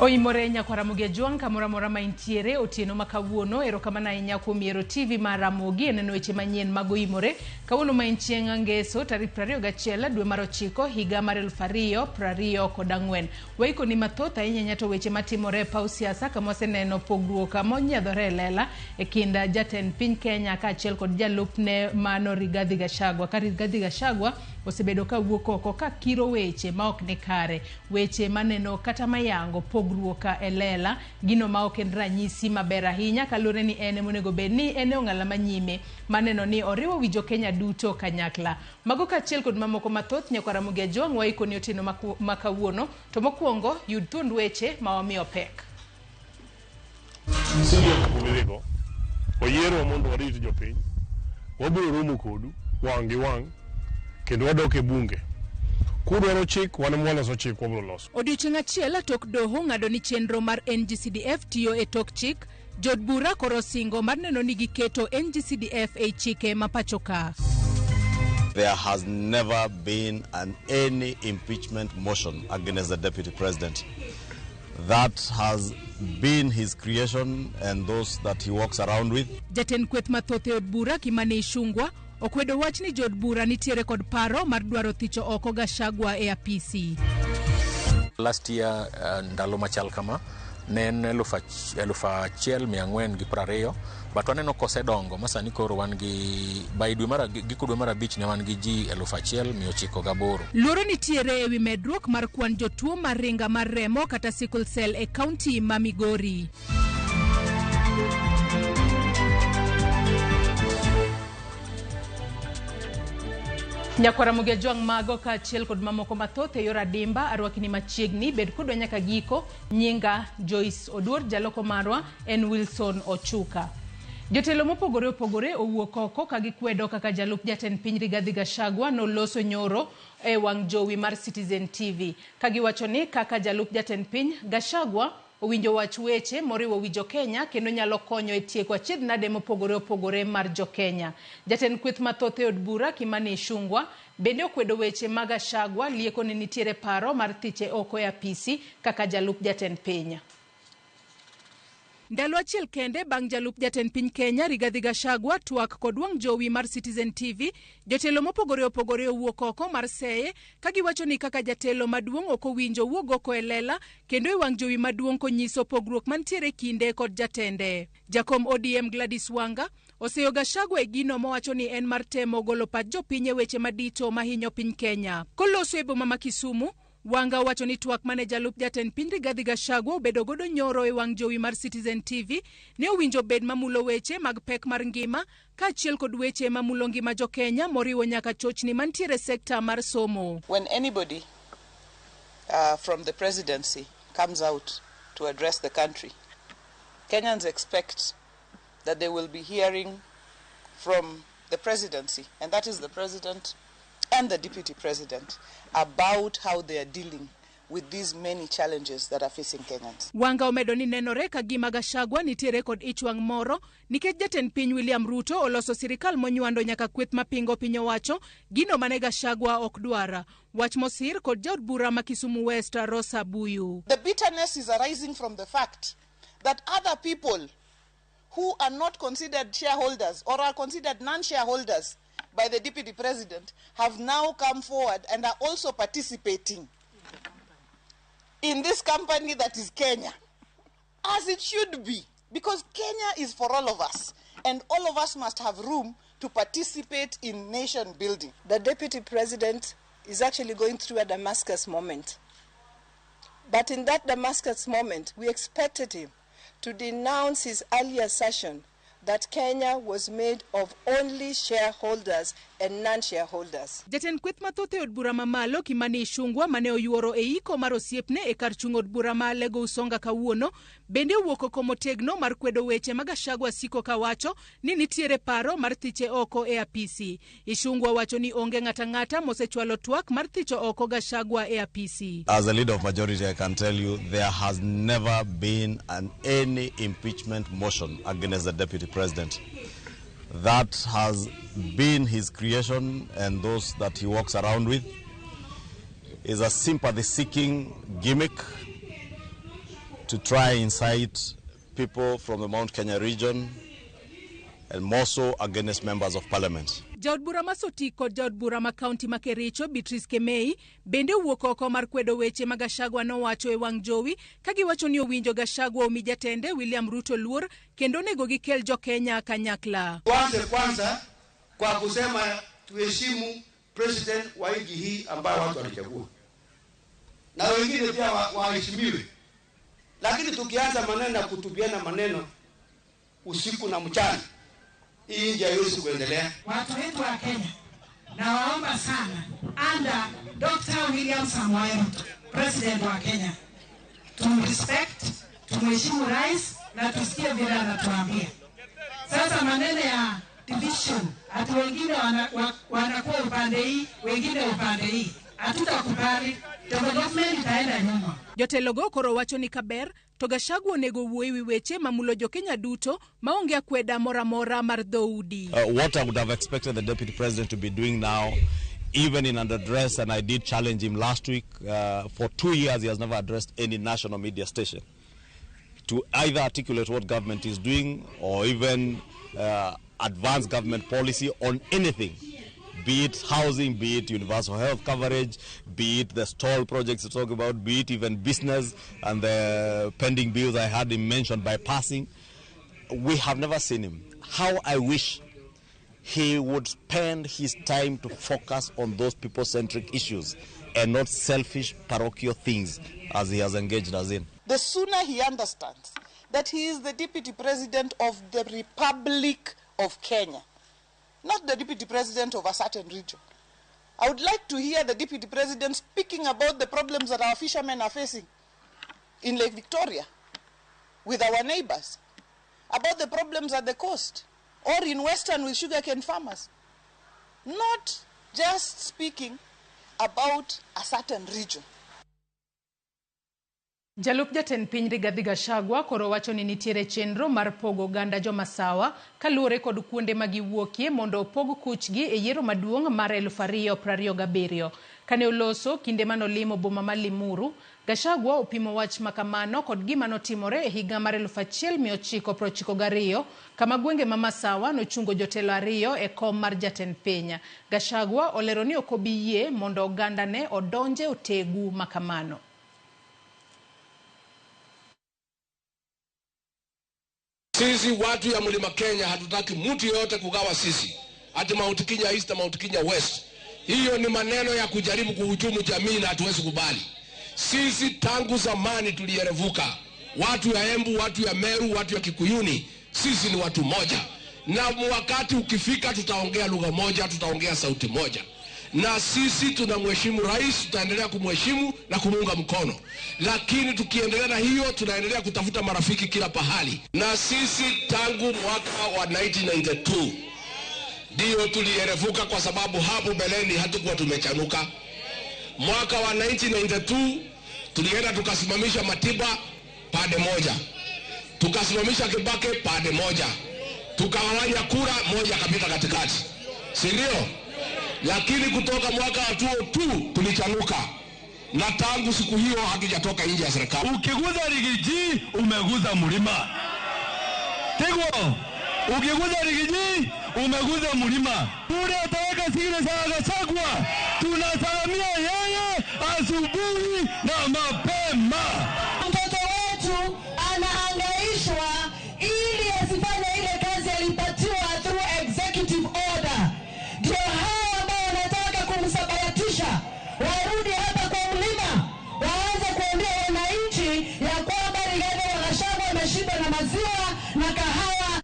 Oimore nyakwar Ramogi Ajwang' kamoro amora ma intiere otieno ma kawuono. Erokamano ahinya kuom yiero TV mar Ramogi e neno weche manyien mag Oimore. Kawuono ma en chieng' Ngeso tarik 21 dwe mar ochiko higa mar 2024. Waikoni mathoth ahinya ahinya to weche matimore e paw siasa kama waseneno pogruok monyiedhore e lela e kind jatend piny Kenya kaachiel kod jalupne mano Rigathi Gachagua. Ka Rigathi Gachagua osebedo ka wuok oko ka kiro weche ma ok ni kare. Weche maneno kata mayango pogruok e lela, gino ma ok en ranyisi maber ahinya kaluwore ni en emonego bed ni en e ong'ala manyime maneno ni oriwo wi jokenya duto kanyakla. Mago kaachiel kod mamoko mathoth nyakwar Ramogi Ajwang' waikoni otieno ma kawuono. To mokwongo yud thuond weche ma wamiyo pek. CDF kumidhigo, oyierwa mondo warit jopiny. Wabiro romo kodu wang' gi wang' kendo wadok e bunge. Kudwaro chik, wan ema waloso chik, wabiro loso. Odiochieng' achiel tok doho ng'ado ni chenro mar NGCDF tiyo e tok chik, jood bura koro osingo mar neno ni giketo NGCDF ei chike ma pacho ka. There has never been any impeachment motion against the deputy president. That has been his creation and those that he walks around with. Jatend kweth mathoth e od bura Kimani Ichung'wa okwedo wach ni jood bura nitiere kod paro mar dwaro thicho oko Gachagua e apisi. Last year ndalo machal kama ne en 1420, but waneno kosedongo ma sani koro wan gi by dwe mar giko dwe mar abich ne wan gi ji 1908. Luoro nitiere ewi medruok mar kwan jotuo mar ringa mar remo kata sickle cell e kaunti ma Migori. Nyakwar Ramogi Ajwang' mago kaachiel kod mamoko mathoth e yor adimba arwakini machiegni bed kodwa nyaka giko. Nyinga Joyce Oduor, jaloko marwa en Wilson Ochuka. Jotelo mopogore opogore owuok oko ka gikwedo kaka jalup jatend piny Rigathi Gachagua noloso nyoro e wang' jowi mar Citizen TV ka giwacho ni kaka jalup jatend piny Gachagua owinjo wach weche moriwo wi jokenya kendo nyalo konyo e tieko achiedh nade mopogore opogore mar jokenya. Jatend kweth mathoth e od bura Kimani Ichung'wa bende okwedo weche mag Gachagua lieko ni nitiere paro mar thiche oko e apisi kaka jalup jatend piny. Ndalo achiel kende bang' jalup jatend piny Kenya Rigathi Gachagua twak kod wang' jowi mar Citizen TV, jotelo mopogore opogore owuok oko mar seye ka giwacho ni kaka jatelo maduong' ok owinjo wuog oko e lela kendo e wang' jowi maduong' konyiso pogruok mantiere kinde kod jatende. Jakom ODM Gladys Wanga oseyo Gachagua e gino mowacho ni en mar temo golo pach jopiny e weche madito mahinyo piny Kenya. Koloso e boma ma Kisumu, Wanga owacho ni twak mane jalup jatend piny Rigathi Gachagua obedo godo nyoro e wang' jowi mar Citizen TV ne owinjo bed mamulo weche mag pek mar ngima kaachiel kod weche mamulo ngima jokenya moriwo nyaka chochni mantiere sekta mar somo. When anybody from the presidency comes out to address the country, Kenyans expect that they will be hearing from the presidency, and that is the president and the deputy president, about how they are dealing with these many challenges that are facing Kenyans. Wanga omedo ni nenore ka gima Gachagua nitiere kod ich wang' moro nikech jatend piny William Ruto oloso sirikal monywando nyaka kweth mapingo piny owacho, gino mane Gachagua ok dwar. Wach mosir kod jaod bura ma Kisumu West Rosa Buyu. The bitterness is arising from the fact that other people who are not considered shareholders or are considered non-shareholders by the deputy president have now come forward and are also participating in this company that is Kenya, as it should be, because Kenya is for all of us, and all of us must have room to participate in nation building. The deputy president is actually going through a Damascus moment. But in that Damascus moment, we expected him to denounce his earlier assertion that Kenya was made of only shareholders and non-shareholders. Jatend kweth mathoth e od bura mamalo Kimani Ichung'wa mane oyuoro e iko mar osiepne e kar chung' od bura ma Alego Usonga kawuono bende owuok oko motegno mar kwedo weche ma Gachagua siko kawacho ni nitiere paro mar thiche oko e apisi. Ichung'wa wacho ni onge ng'ata ng'ata mosechwalo twak mar thicho oko Gachagua e apisi. As a leader of majority, I can tell you there has never been any impeachment motion against the deputy president. That has been his creation and those that he walks around with. Is a sympathy-seeking gimmick. to try incite people from the Mount Kenya region and more so against members of parliament. Jaod bura ma Sotik kod jaod bura ma kaunti ma Kericho Beatrice Kemei bende owuok oko mar kwedo weche ma Gachagua nowacho e wang' jowi ka giwacho ni owinjo Gachagua omi jatende William Ruto luor kendo onego gikel jo-Kenya kanyakla. Tuanze kwanza kwa kusema tuheshimu president wa nchi hii ambayo watu walichagua, na wengine pia waheshimiwe wa, lakini tukianza maneno ya kutupiana maneno usiku na mchana, hii nchi haiwezi kuendelea. Watu wetu wa Kenya, nawaomba sana, under Dr. William Samoei Ruto, president wa Kenya, tumrespect, tumheshimu rais na tusikie vile anatuambia. Sasa maneno ya division, ati wengine wanakuwa upande hii, wengine upande hii, hatutakubali. Development itaenda nyuma. Jotelogo koro wacho ni kaber to Gachagua onego owuo ewi weche mamulo jo-Kenya duto maonge akweda moro amora mar dhoudi. What I would have expected the deputy president to be doing now, even in an address, and I did challenge him last week, for 2 years he has never addressed any national media station to either articulate what government is doing or even advance government policy on anything, be it housing, be it universal health coverage, be it the stall projects you talk about, be it even business and the pending bills I had him mentioned bypassing. We have never seen him. How I wish he would spend his time to focus on those people-centric issues and not selfish parochial things as he has engaged us in. The sooner he understands that he is the deputy president of the Republic of Kenya, not the deputy president of a certain region. I would like to hear the deputy president speaking about the problems that our fishermen are facing in Lake Victoria with our neighbors, about the problems at the coast or in Western with sugarcane farmers. Not just speaking about a certain region. Jalup jatend piny Rigathi Gachagua koro wacho ni nitiere chenro mar pogo oganda jomasawa kaluwore kod kuonde ma giwuokie mondo opog kuchgi e yiero maduong' mar 2027. Kane oloso kinde manolimo boma ma Limuru, Gachagua opimo wach makamano kod gima notimore e higa mar 1992 kama gwenge ma Masawa nochungo jotelo ariyo e kom mar jatend piny. Gachagua olero ni ok obi yie mondo ogandane odonje otegu makamano. Sisi watu ya Mlima Kenya hatutaki mtu yoyote kugawa sisi, ati Mount Kenya East na Mount Kenya West. Hiyo ni maneno ya kujaribu kuhujumu jamii na hatuwezi kubali. Sisi tangu zamani tulierevuka, watu ya Embu, watu ya Meru, watu ya Kikuyuni, sisi ni watu moja, na wakati ukifika tutaongea lugha moja, tutaongea sauti moja. Na sisi tunamheshimu rais, tutaendelea kumheshimu na kumuunga mkono, lakini tukiendelea na hiyo tunaendelea kutafuta marafiki kila pahali. Na sisi tangu mwaka wa 1992 ndio tulierevuka, kwa sababu hapo beleni hatukuwa tumechanuka. Mwaka wa 1992 tulienda tukasimamisha Matiba pande moja, tukasimamisha Kibaki pande moja, tukawanya kura moja kapita katikati, si ndio? Lakini kutoka mwaka wa 2002 tulichanuka, na tangu siku hiyo hatujatoka nje ya serikali. Ukiguza Rigiji umeguza mlima. Tigwo, ukiguza Rigiji umeguza mlima. Ule ataweka sigine za Gachagua, tunasalamia yeye asubuhi na mapema. Mtoto wetu anahangaishwa ili asifanye ile kazi alipatiwa through executive order. Ndio hao ambao wanataka kumsabaratisha warudi hapa kwa mlima, waanze kuambia wananchi ya kwamba Rigathi Gachagua ameshiba na maziwa na kahawa.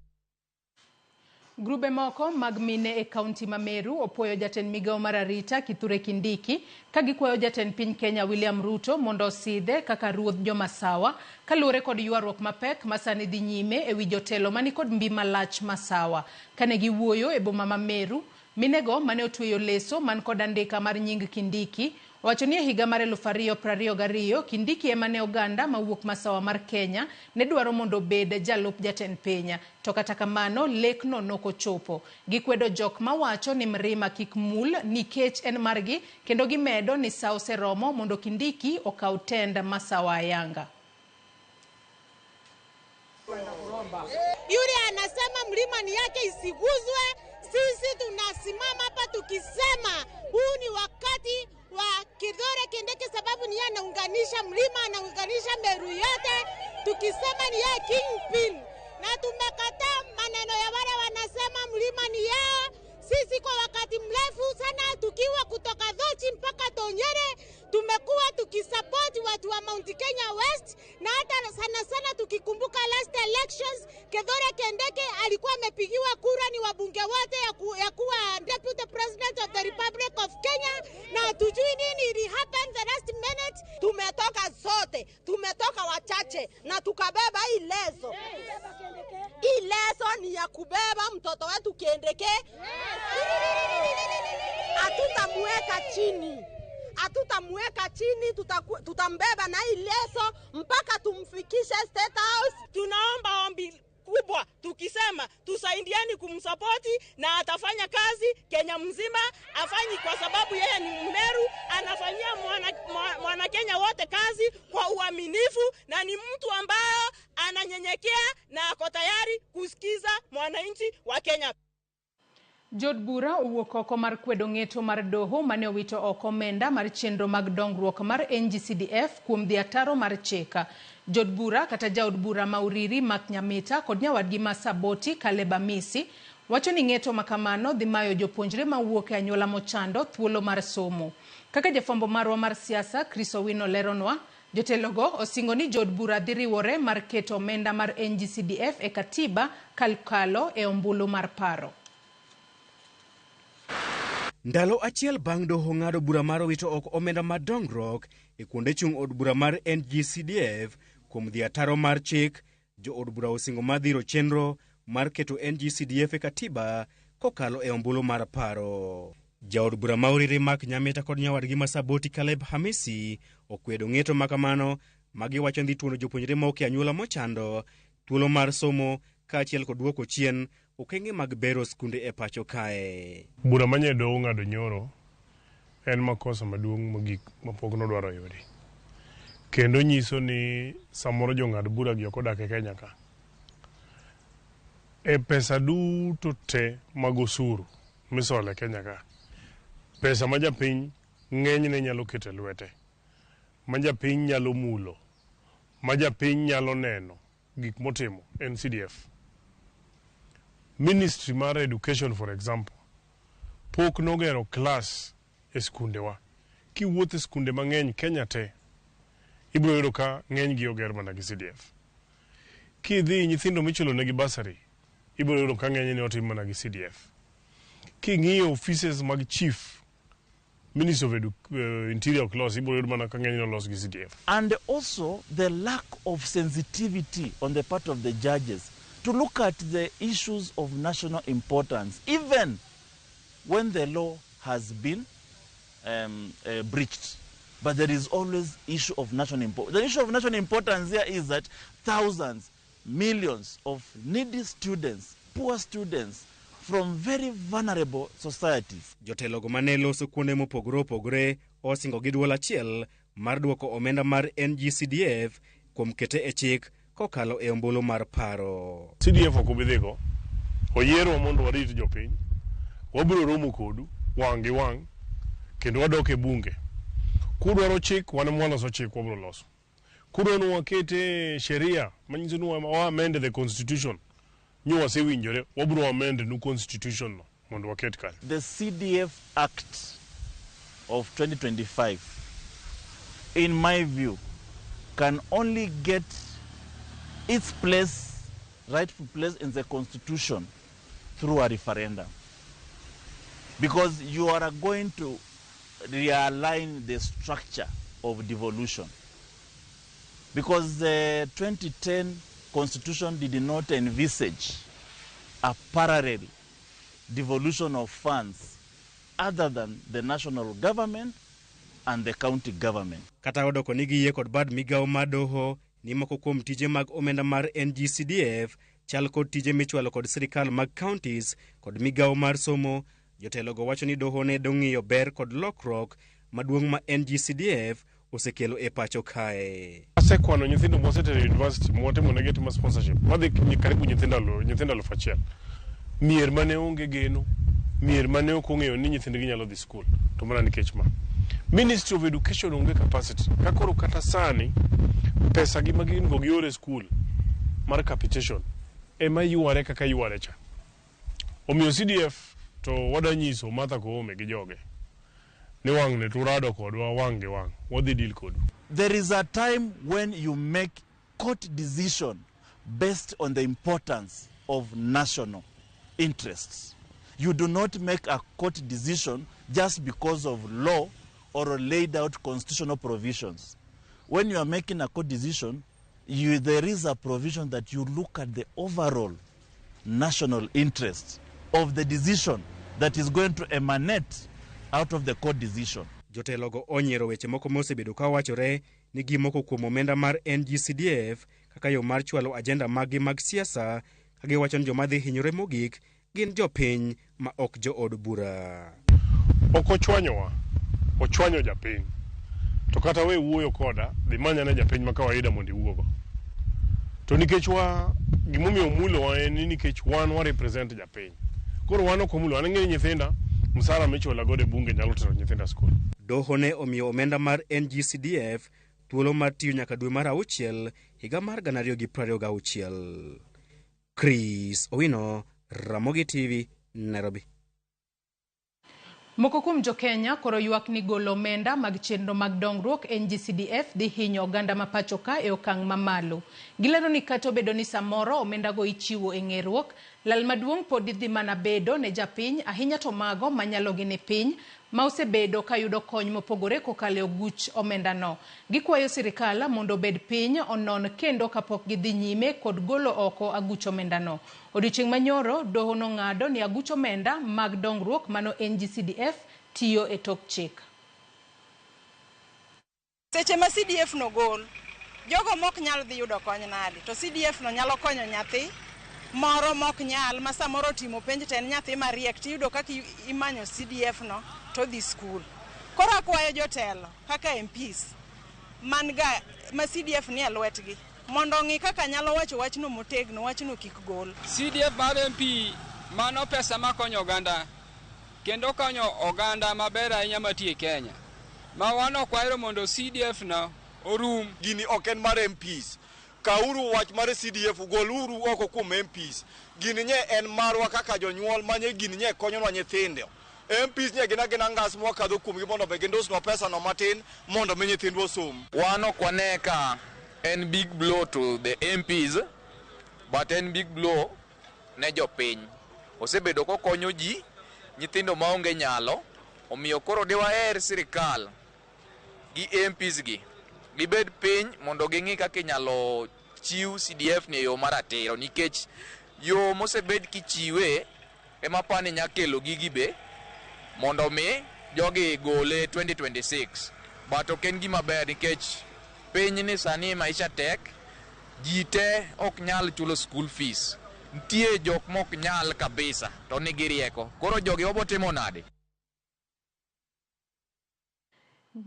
Grube moko mag mine e kaunti ma Meru opuoyo jatend migao mar arita Kithure Kindiki ka gikwayo jatend piny Kenya William Ruto mondo osidhe kaka ruodh jomasawa kaluwore kod ywaruok mapek ma sani dhi nyime ewi jotelo mani kod mbi malach masawa. Kane giwuoyo e boma ma Meru, minego mane otweyo leso man kod andika mar nying Kindiki owacho ni e higa mar 2022 Kindiki ema ne oganda mawuok masawa mar Kenya ne dwaro mondo obed jalup jatend piny, to kata kamano lekno nokochopo. Gikwedo jok mawacho ni mrima kik mul nikech en margi, kendo gimedo ni sa oseromo mondo Kindiki okaw tend masawa ayanga. Yule anasema mlima ni yake isiguzwe. Sisi tunasimama hapa tukisema huu ni wakati wa Kithure Kindiki, sababu ni yeye anaunganisha mlima, anaunganisha Meru yote, tukisema ni yeye kingpin, na tumekataa maneno ya wale wanasema mlima ni yao. Sisi kwa wakati mrefu sana tukiwa kutoka Dhochi mpaka Tonyere tumekuwa tukisupport watu wa Mount Kenya West, na hata sana sana tukikumbuka last elections, Kithure Kindiki alikuwa amepigiwa kura ni wabunge wote ya kuwa deputy president of the Republic of Kenya, na hatujui nini ili happen the last minute. Tumetoka sote, tumetoka wachache na tukabeba hii leso. Hii leso ni ya kubeba mtoto wetu Kindiki. Hatutamuweka chini, hatutamuweka chini, tutambeba na hii leso mpaka tumfikishe State House. Tunaomba ombi kubwa tukisema tusaidiani kumsapoti na atafanya kazi Kenya mzima, afanyi kwa sababu yeye ni Mmeru, anafanyia mwana Kenya wote kazi kwa uaminifu, na ni mtu ambaye ananyenyekea na ako tayari kusikiza mwananchi wa Kenya. Jood bura owuok oko mar kwedo ng'eto mar doho mane owito oko omenda mar chenro mag dongruok mar NGCDF kuom dhi ataro mar chik. Jood bura kata jaod bura ma Uriri Mark Nyamita kod nyawadgi ma Saboti Caleb Amisi wacho ni ng'eto makamano dhi mayo jopuonjre mawuok e anyuola mochando thuolo mar somo. Kaka jafwambo marwa mar siasa Chris Owino leronwa, jotelogo osingo ni jood bura dhi riwore mar keto omenda mar NGCDF e katiba kalkalo e ombulu mar paro. Ndalo achiel bang' doho ng'ado bura mar wito oko omenda mar dongruok e kuonde chung' od bura mar NGCDF kuom dhi ataro mar chik, jood bura osingo mar dhiro chenro mar keto NGCDF e katiba kokalo e ombulu mar paro. Jaod bura ma Uriri Mark Nyamita kod nyawadgi ma Saboti Caleb Hamisi okwedo ng'eto makamano magiwacho ni dhi tuono jopuonjre ma ok e anyuola mochando thuolo mar somo kaachiel kod duoko chien okenge mag bero skunde e pacho kae. Bura manye doho ng'ado nyoro en makosa maduong' mogik mapok nodwaro yudi. Kendo nyiso ni samoro jong'ad bura gi ok odak e Kenya ka. E pesa duto te mag osuru misolo e Kenya ka, pesa ma japiny ng'enyne nyalo keto e lwete, ma japiny nyalo mulo, ma japiny nyalo neno gik motimo en CDF. Ministry mar Education, for example, pok nogero klas e skundewa. Kiwuotho e skunde mang'eny Kenya te, ibiro yudo ka ng'enygi oger mana gi CDF. Kidhi nyithindo michulo negi bursary, ibiro yudo ka ng'enyne otim mana gi CDF. King'iyo offices mag chief, Ministry of Interior ok los, ibiro yudo mana ka ng'enyne olos gi CDF. And also the lack of sensitivity on the part of the judges to look at the issues of national importance, even when the law has been breached. But there is always issue of national importance. The issue of national importance here is that thousands, millions of needy students, poor students from very vulnerable societies. Jotelogo mane loso kuonde mopogore opogore osingo gi duol achiel mar duoko omenda mar NGCDF kuom kete e chik kokalo e ombulu mar paro. CDF ok obi dhigo, oyierwa mondo warit jopiny, wabiro romo kodu wang' gi wang' kendo wadok e bunge. Kudwaro chik, wan ema waloso chik, wabiro loso. Kudwaro ni wakete sheria manyiso ni wa amend the constitution, nyo wasewinjore, wabiro amend nu constitution no mondo waket kanyo. The CDF Act of 2025, in my view, can only get its place, rightful place in the constitution through a referendum. Because you are going to realign the structure of devolution. Because the 2010 constitution did not envisage a parallel devolution of funds other than the national government and the county government. Kata odoko ni giyie kod bad migawo mar doho ni moko kuom tije mag omenda mar NGCDF chal kod tije michwalo kod sirikal mag counties kod migawo mar somo, jotelogo wacho ni doho ne dong'iyo ber kod lokruok maduong' ma NGCDF osekelo e pacho kae. Asekwano nyithindo mwasetero e university mwatimo negi atima sponsorship madhi karibu nyithindo 1000. Mier mane onge geno, mier mane ok ong'eyo ni nyithindgi nyalo dhi skul, to mana nikech ma. Ministry of Education onge capacity. Ka koro kata sani, pesa gi ma gin go gioro e skul mar capitation ema yware kaka yware cha. Omiyo CDF to wadwa nyiso Martha Koome gi joge ni wang'ni to urado kodwa wang' gi wang', wadhi deal kodu. There is a time when you make court decision based on the importance of national interests. You do not make a court decision just because of law or laid out constitutional provisions. When you are making a court decision, there is a provision that you look at the overall national interest of the decision that is going to emanate out of the court decision. Jotelogo onyiero weche moko mosebedo ka wachore ni gimoko kuom omenda mar NGCDF kaka yo mar chwalo ajenda maggi mag siasa, ka giwacho ni joma dhi hinyore mogik gin jopiny ma ok jood bura. Ok ochwanyowa, ochwanyo japiny. To kata we wuoyo koda, dhi manyane japiny ma kawaida mondo iwuogo. To nikech wa gimomiyo omulowa en ni nikech wan wa represent japiny. Koro wan ok omulo, an ang'eyo nyithinda, msara michula godo e bunge nyalo tero nyithinda skul. Doho ne omiyo omenda mar NGCDF thuolo mar tiyo nyaka dwe mar 6 higa mar 2026. Chris Owino, Ramogi TV, Nairobi. Moko kuom jo-Kenya koro ywak ni golo omenda mag chenro mag dongruok NGCDF dhi hinyo oganda ma pacho ka e okang' mamalo. Gilero ni kata obedo ni samoro omendago ichiwo e ng'eruok, lal maduong' pod dhi mana bedo ne japiny, ahinya to mago manyalogi ni piny ma osebedo ka yudo kony mopogore kokalo e oguch omendano. Gikwayo sirikal mondo obed piny onon kendo kapok gidhi nyime kod golo oko aguch omendano. Odiochieng' manyoro, doho nong'ado ni aguch omenda mag dongruok mano NGCDF tiyo e tok chik. Seche ma CDF no gol, jogo mok nyal dhi yudo kony nade, to CDF no nyalo konyo nyathi moro mok nyal ma samoro timo penj to en nyathi mariek tiyudo kaka imanyo CDF no to dhi skul. Koro akwayo jotelo kaka MPs man ga ma CDF ni e lwetgi mondo ong'i kaka nyalo wacho wachno motegno, wachno kik gol. CDF mar MP mano pesa makonyo oganda kendo konyo oganda maber ahinya mantie Kenya. Ma wan ok wahero mondo CDF no orum. Gini ok en mar MPs. Kauru wach mar CDF goluru oko kuom MPs. Gini nye en marwa kaka jonyuol manye gini nye konyonwa nyithindo. MPs nye gin agina ngas mwakadho kuomgi mondo be gindusnwa pesa no matin mondo mi nyithindwa osom. Wan ok wane ka en big blow to the MPs, but en big blow ne jopiny. Osebedo kokonyo ji, nyithindo maonge nyalo, omiyo koro diwaher sirikal gi MPs gi gibed piny mondo ging'i kaka inyalo chiw CDF ni e yo maratiro, nikech yo mosebed kichiwe ema pani nya kelo gigi be mondo mi jogi gole 2026. But ok en gima ber nikech piny ni sani maisha tek, ji te ok nyal chulo school fees. Nitie jok mok nyal kabisa to nigi rieko. Koro jogi wabotimo nade?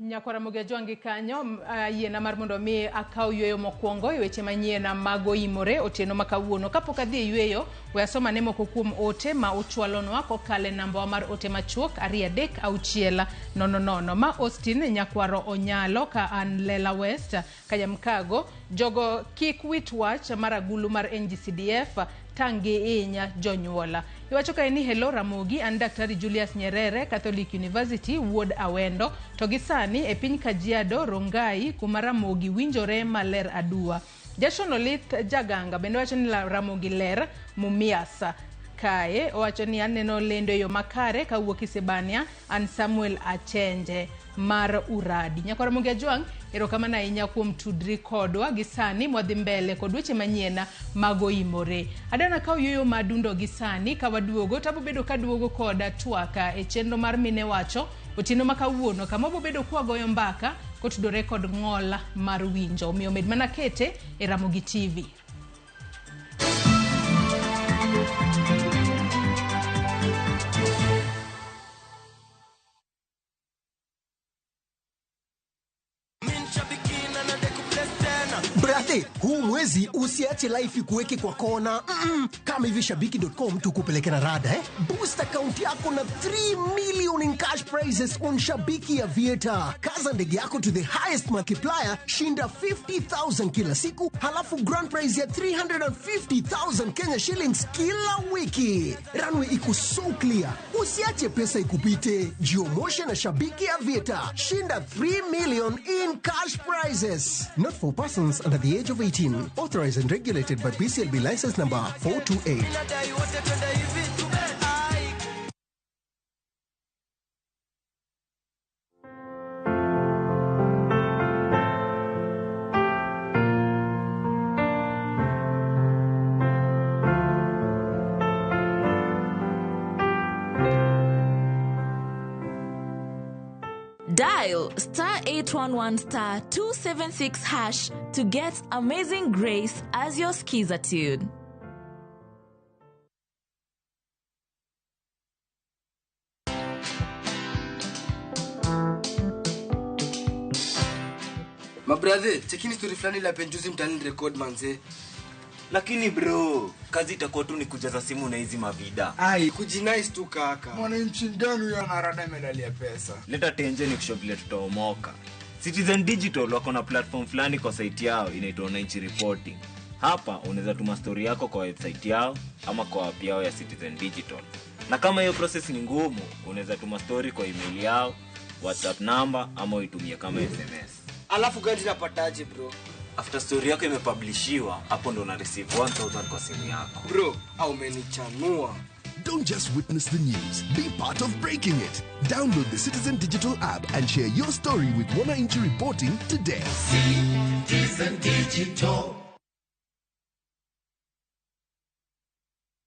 Nyakwara Ramogi Ajwang' kanyo yiena mar mondo mi akaw yweyo mokwongo e weche manyien mag oimore otieno ma kawuono. Kapok adhi e yweyo, we asoma ne moko kuom ote ma uchwalonwa kokalo e nambawa mar ote machuok 2 3 6 0 0. Ma Austin Nyakwaro Onyalo ka an Lela West Kayamkago, jogo kik wit wach mar agulu mar NGCDF tang' gi inya jonyuola. Iwacho kae ni hello Ramogi, an Daktari Julius Nyerere, Catholic University, Wuod Awendo, to gi sani e piny Kajiado, Rongai, kuma Ramogi winjore maler aduwa. Jason Olith Jaganga bende wacho ni Ramogi ler Mumias. Kae owacho ni aneno lendo e yo makare kawuok Isebania, an Samuel Achenje mar Uradi. Nyakwar Ramogi Ajwang', erokamano ahinya kuom tudri kodwa gi sani mwadhi mbele kod weche manyien mag oimore. Adana kaw yueyo madundo gi sani ka waduogo to abobedo kaduogo kod twak e chenro mar Mine Wacho otieno ma kawuono kama wabobedo kwagoyo mbaka kotudore kod ng'ol mar winjo. Omiyo med mana kete e Ramogi TV. Huu mwezi usiache life ikuweke kwa kona. Kama hivi shabiki.com tukupeleke na rada eh? Boost account yako na 3 million in cash prizes on Shabiki Aviator. Kaza ndege yako to the highest multiplier, shinda 50,000 kila siku, halafu grand prize ya 350,000 Kenya shillings kila wiki. Runway iko so clear. Usiache pesa ikupite. Jiomoshe na Shabiki Aviator. Shinda 3 million in cash prizes. Not for persons under the age of 18. Authorized and regulated by BCLB license number 428. Dial star 811 star 276 hash to get Amazing Grace as your skiza tune. Mabrathe, chekini story fulani la penjuzi mtani record manze. Lakini bro, kazi itakuwa tu ni kujaza simu na hizi mavida. Ai, kujinice tu kaka. Mwananchi gani huyo anarada medali ya pesa? Leta tenje ni kushow vile tutaomoka. Citizen Digital wako na platform fulani kwa site yao inaitwa Wananchi Reporting. Hapa unaweza tuma story yako kwa website yao ama kwa app yao ya Citizen Digital. Na kama hiyo process ni ngumu, unaweza tuma story kwa email yao, WhatsApp number ama uitumie kama SMS. Alafu gani napataje bro? After story yako imepublishiwa, hapo ndo una receive 1000 kwa simu yako. Bro, au umenichanua. Don't just witness the news, be part of breaking it. Download the Citizen Digital app and share your story with Wananchi Reporting today. Citizen Digital.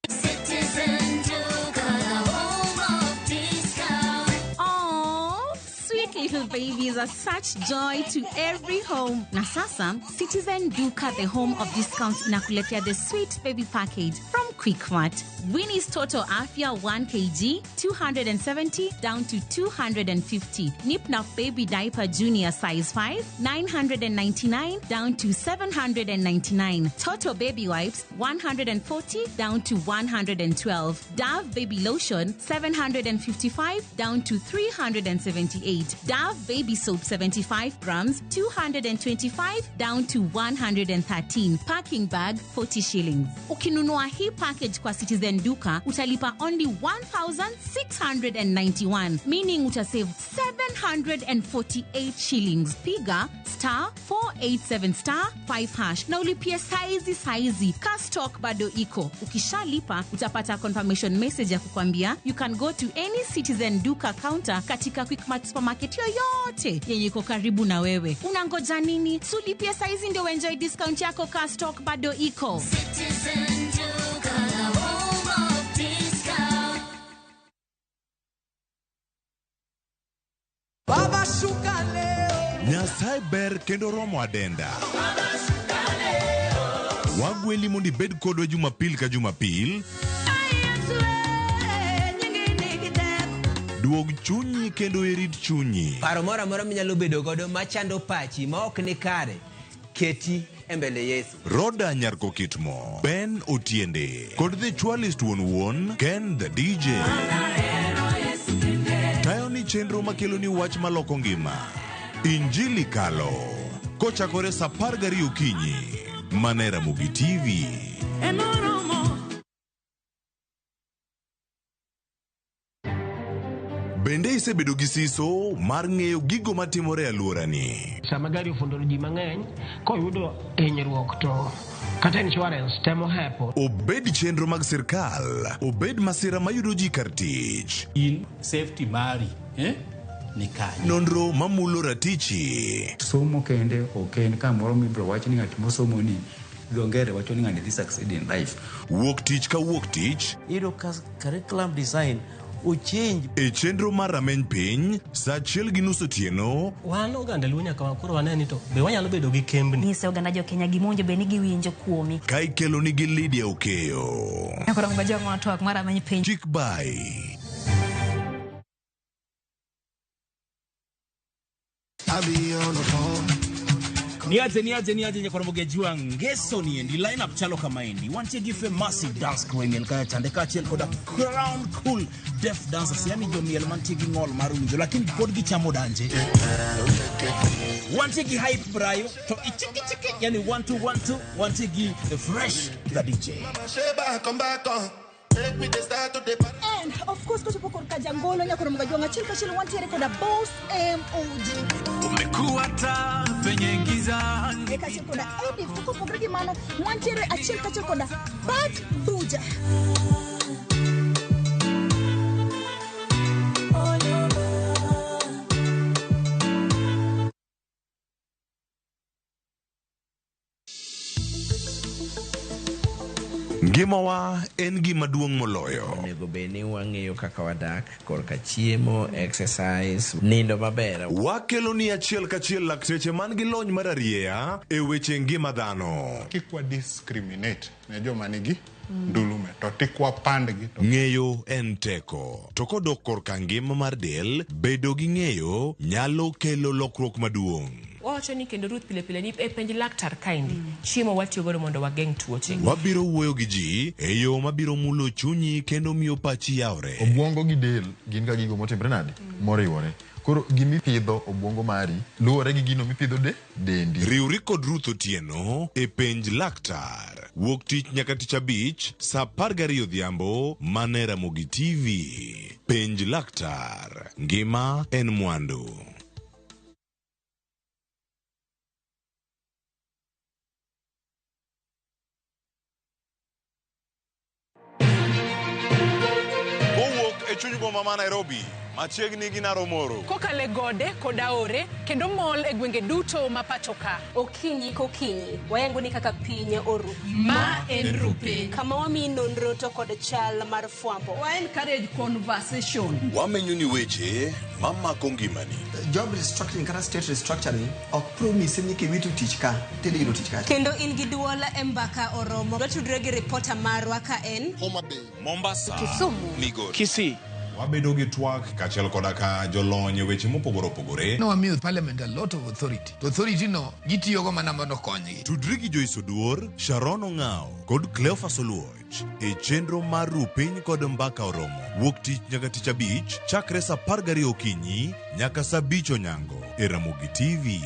Citizen Duka, the home of discount. Aww, sweet little babies are such joy to every home. Na sasa, Citizen Duka, the home of discounts, inakuletea the sweet baby package from Quickmart. Winnie's Total Afya 1 kg, 270 down to 250. Nip Nap Baby Diaper Junior size 5, 999 down to 799. Toto Baby Wipes, 140 down to 112. Dove Baby Lotion, 755 down to 378. Dove Baby Soap 75 grams, 225 down to 113. Packing bag, 40 shillings. Ukinunua hii package kwa Citizen Duka, utalipa only 1,691, meaning utasave 748 shillings. Piga star 487 star 5 hash na ulipie saizi saizi. Ka stock bado iko. Ukishalipa utapata confirmation message ya kukwambia you can go to any Citizen Duka counter katika Quickmart supermarket yoyote yenye iko karibu na wewe. Unangoja nini? Sulipie saizi ndio enjoy discount yako. Ka stock bado iko. Citizen Duka, the home of discount. Baba shuka leo. Nyasaye ber kendo romo adenda. Wagweli mondo ibed kodwa Jumapil ka Jumapil. Duog chunyi kendo irit chunyi. Paro moro amora minyalo bedo godo machando pachi ma ok ni kare, keti e mbele Yesu. Roda Nyarko Kitmo, Ben Otiende, kod The Chwalist wuon wuon, Ken the DJ. Tayo ni chenro makelo ni wach maloko ngima. Injili Kalo. Kochakore saa 12 okinyi. Mana e Ramogi TV. Bende isebedo gi siso mar ng'eyo gigo matimore e alworani? Sama gari ofundo ji mang'eny, koyudo hinyruok to kata insurance temo hepo. Obed chenro mag sirkal, obed masira mayudo ji kar tich. In safety mari, ni kanye. Nonro mamulo ratichi. Somo kende ok en kamoro mibiro wach ni ng'at mosomo ni dho ngere wacho ni ng'ani dhi succeed in life. Wuok tich ka wuok tich. Iyudo ka curriculum design ochange. E chenro mar rameny piny, saa 1:30 otieno. Wan oganda Luo nyaka koro wane ni to be wanyalo bedo gi kembni. Nyise oganda jo Kenya gima bed ni giwinjo kuomi. Ka ikelo nigi Lydia Okeyo. Koro ngoja twak mar rameny piny. Chik bai. I be on the phone. Niaje niaje niaje nyakoromoge jwang ngeso niendi lineup chalo kama endi. Wantie gi Fe Massive Dance Crew miel kaya chande kaachiel koda Crown Cool Deaf Dancers, yani jomiel mantie gi ng'ol mar winjo lakini pod gichamo danje. Wantie gi Hype Brayo to ichiki chiki yani 1 2 1 2 wantie gi The Fresh the DJ. And of course kochopo korka jangolo nyakoromoga jwang' achiel kachiel wantiere koda Boss MOG. Umekuwa taa penye giza. E kaachiel koda Edith, to kopogore gi mano wantiere achiel kachiel koda Bad Buja. Ngimawa en gima duong' moloyo. Onego bed ni wang'eyo kaka wadak korka chiemo, exercise, nindo maber. Wakelo ni achiel kachiel lakteche man gi lony mar arieya e weche ngima dhano. Kik wa discriminate ne joma nigi ndulume to tik wapandgi to Ng'eyo en teko. To kodok korka ngima mar del, bedo gi ng'eyo nyalo kelo lokruok maduong'. Wawacho ni kendo Ruth pile pile ni e penj laktar kaendi chiemo watiyo godo mondo wageng' tuoche. Wabiro wuoyo gi ji e yo mabiro mulo chunyi kendo miyo pachi yawre. Obwongo gi del gin ga gigo motimre nade? Moriwore. Koro gimipidho obwongo mari luwore gi gino mipidho de dendi. Riwri kod Ruth Otieno e penj laktar. Wuok tich nyaka tich abich saa 12 odhiambo mana e Ramogi TV. Penj laktar. Ngima en mwandu. Kowuok e chuny boma ma Nairobi, machiegni gi Naromoro. Kokalo e gode kod aore kendo mol e gwenge duto ma pacho ka. Okinyi kokinyi wayango ni kaka piny oru. Ma en Rupiny. Kama wamiyi nonro to kod chal mar fwambo. Wa encourage conversation. Wamenyo ni weche mamako ngimani. Job restructuring kata state restructuring ok promise ni kiwito tich ka tidhi yudo tich kacha. Kendo in gi duol e mbaka oromo. Watudre gi ripota marwa ka en Homa Bay, Mombasa, Kisumu, Migori, Kisii. Wabedo gi twak kaachiel koda ka jolony e weche mopogore opogore. Nowamiyo parliament a lot of authority. To authority no gitiyogo mana mondo okonygi. Tudri gi Joyce Oduor, Sharon Ong'ao kod Cleophas Oluoch e chenro mar Rupiny kod Mbaka Oromo. Wuok tich nyaka tich abich chakre saa 12 okinyi nyaka saa 5 onyango e Ramogi TV.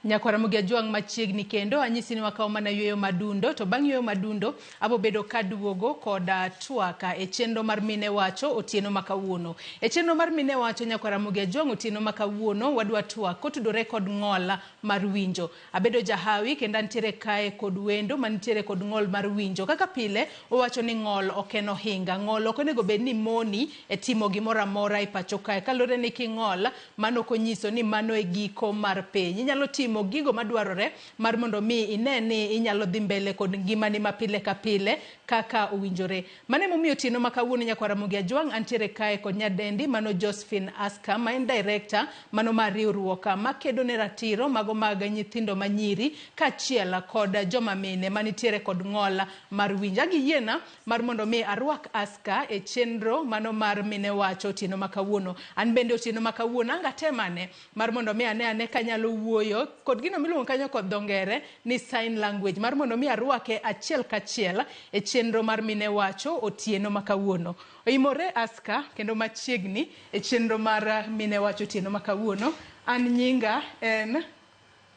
Nyakwaramogi Ajwang' machiegni kendo anyisi ni wakawo mana yueyo madundo to bang' yueyo madundo abo bedo kaduogo koda twaka e chenro mar Mine Wacho otieno ma kawuono. E chenro mar Mine Wacho Nyakwaramogi Ajwang' otieno ma kawuono wadwa twak kotudore kod ng'ol mar winjo. Abedo jahawi kendo antiere kae kod wendo mantiere kod ng'ol mar winjo. Kaka pile owacho ni ng'ol ok en ohinga. Ng'ol ok onego bed ni moni e timo gimoro amora e pacho kae. Kaluwore ni king'ol mano ok onyiso ni mano e giko mar piny. Inyalo timo gigo madwarore mar mondo mi ine ni inyalo dhi mbele kod ngimani ma pile ka pile kaka owinjore. Mano emomiyo otieno ma kawuono Nyakwaramogi Ajwang' antiere kae kod nyadendi mano Josephine Aska ma en director mano mar riwruok makedo ne ratiro mago mag nyithindo manyiri kaachiel kod joma mine manitiere kod ng'ol mar winjo. Agiyiena mar mondo mi arwak Aska e chenro mano mar Mine Wacho otieno ma kawuono. An bende otieno ma kawuono ang' atemane mar mondo mi ane ane kanyalo wuoyo kod gino miluongo kanyo kod dho ngere ni sign language mar mondo mi arwake achiel kachiel e chenro mar Mine Wacho otieno ma kawuono. Oimore Aska kendo machiegni e chenro mar Mine Wacho otieno ma kawuono. An nyinga en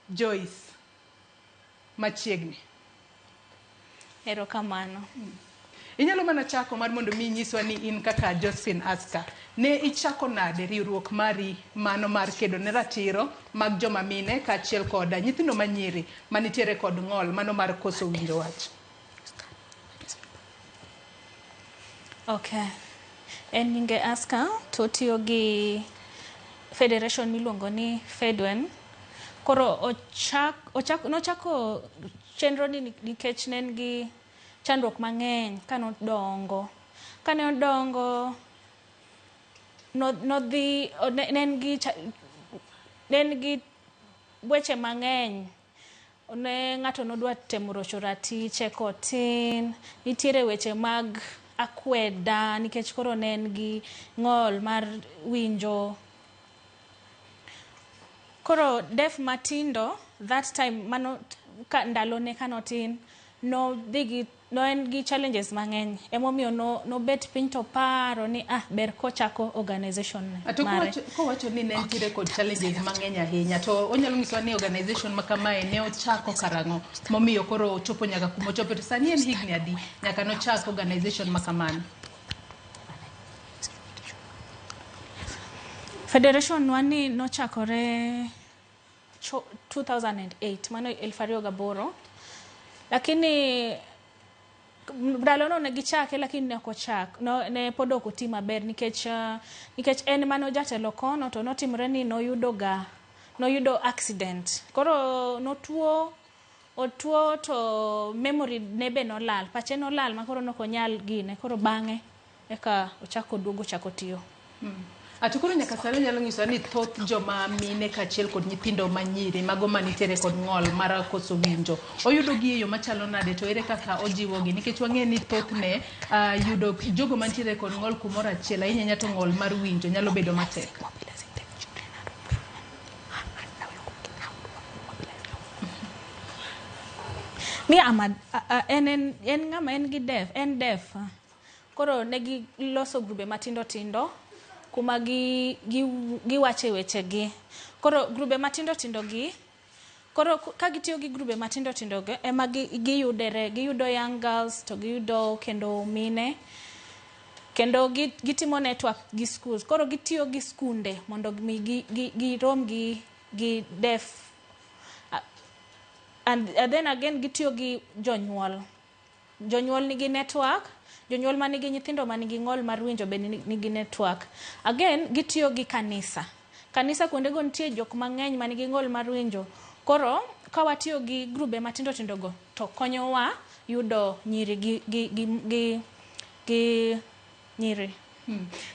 Joyce. Machiegni. Erokamano. Inyalo mana chako mar mondo mi inyiswa ni in kaka Josephine Aska ne ichako nade riwruok mari mano mar kedo ne ratiro mag joma mine kaachiel kod nyithindo manyiri manitiere kod ng'ol mano mar koso winjo wach. Okay. En nyinge Aska to otiyo gi federation miluongo ni Fedwen. Koro nochako chenro ni nikech ne en gi chandruok mang'eny kanodongo. Kane odongo nodhi ne en gi weche mang'eny. Ne ng'ato nodwa temo rocho ratiche kotin, nitiere weche mag akweda nikech koro ne en gi ng'ol mar winjo. Koro deaf matindo that time mano ka ndalone kanotin nodhi gi no en gi challenges mang'eny, emomiyo nobet piny to paro ni ber kochako organization To mare. Kowacho ni ne nitiere kod challenges mang'eny ahinya, to onyalo nyisowa ni organization ma kamae ne ochako karang'o momiyo koro ochopo nyaka kuma ochopo, to sani en higni adi nyaka nochak organization ma kamano? Federation wa ni nochakore 2008, mano 2008, lakini ndalono ne gichake, lakini ne ok ochak, ne pod ok oti maber nikech en mano jatelo kono to notimore ni noyudo accident. Koro notuo, otuo to memory ne be nolal, pache nolal ma koro nok onyal gine. Koro bang'e eka ochako duogo ochako tiyo. To koro nyaka sani nyalo nyiso ni thoth joma mine kaachiel kod nyithindo manyiri mago manitiere kod ng'ol mar koso winjo oyudo gi e yo machalo nade, to ere kaka ojiwogi? Nikech wang'e ni thothne yudo jogo mantiere kod ng'ol kumoro achiel, ahinya ahinya to ng'ol mar winjo nyalo bedo matek. Mi ama en ng'ama en gi deaf, en deaf. Koro ne giloso grube matindo tindo kuma giwache wechegi. Koro grube matindo tindo gi, koro ka gitiyo gi grube matindo tindo gi ema giyudere, giyudo young girls to giyudo kendo mine, kendo gitimo network gi schools. Koro gitiyo gi skunde mondo mi girom gi deaf, and then again gitiyo gi jonyuol. Jonyuol nigi network, jonyuol manigi nyithindo manigi ng'ol mar winjo be nigi network. Again gitiyo gi kanisa. Kanisa kuondego nitie jok mang'eny manigi ng'ol mar winjo. Koro ka watiyo gi grube matindo tindo go to konyowa yudo nyiri gi nyiri.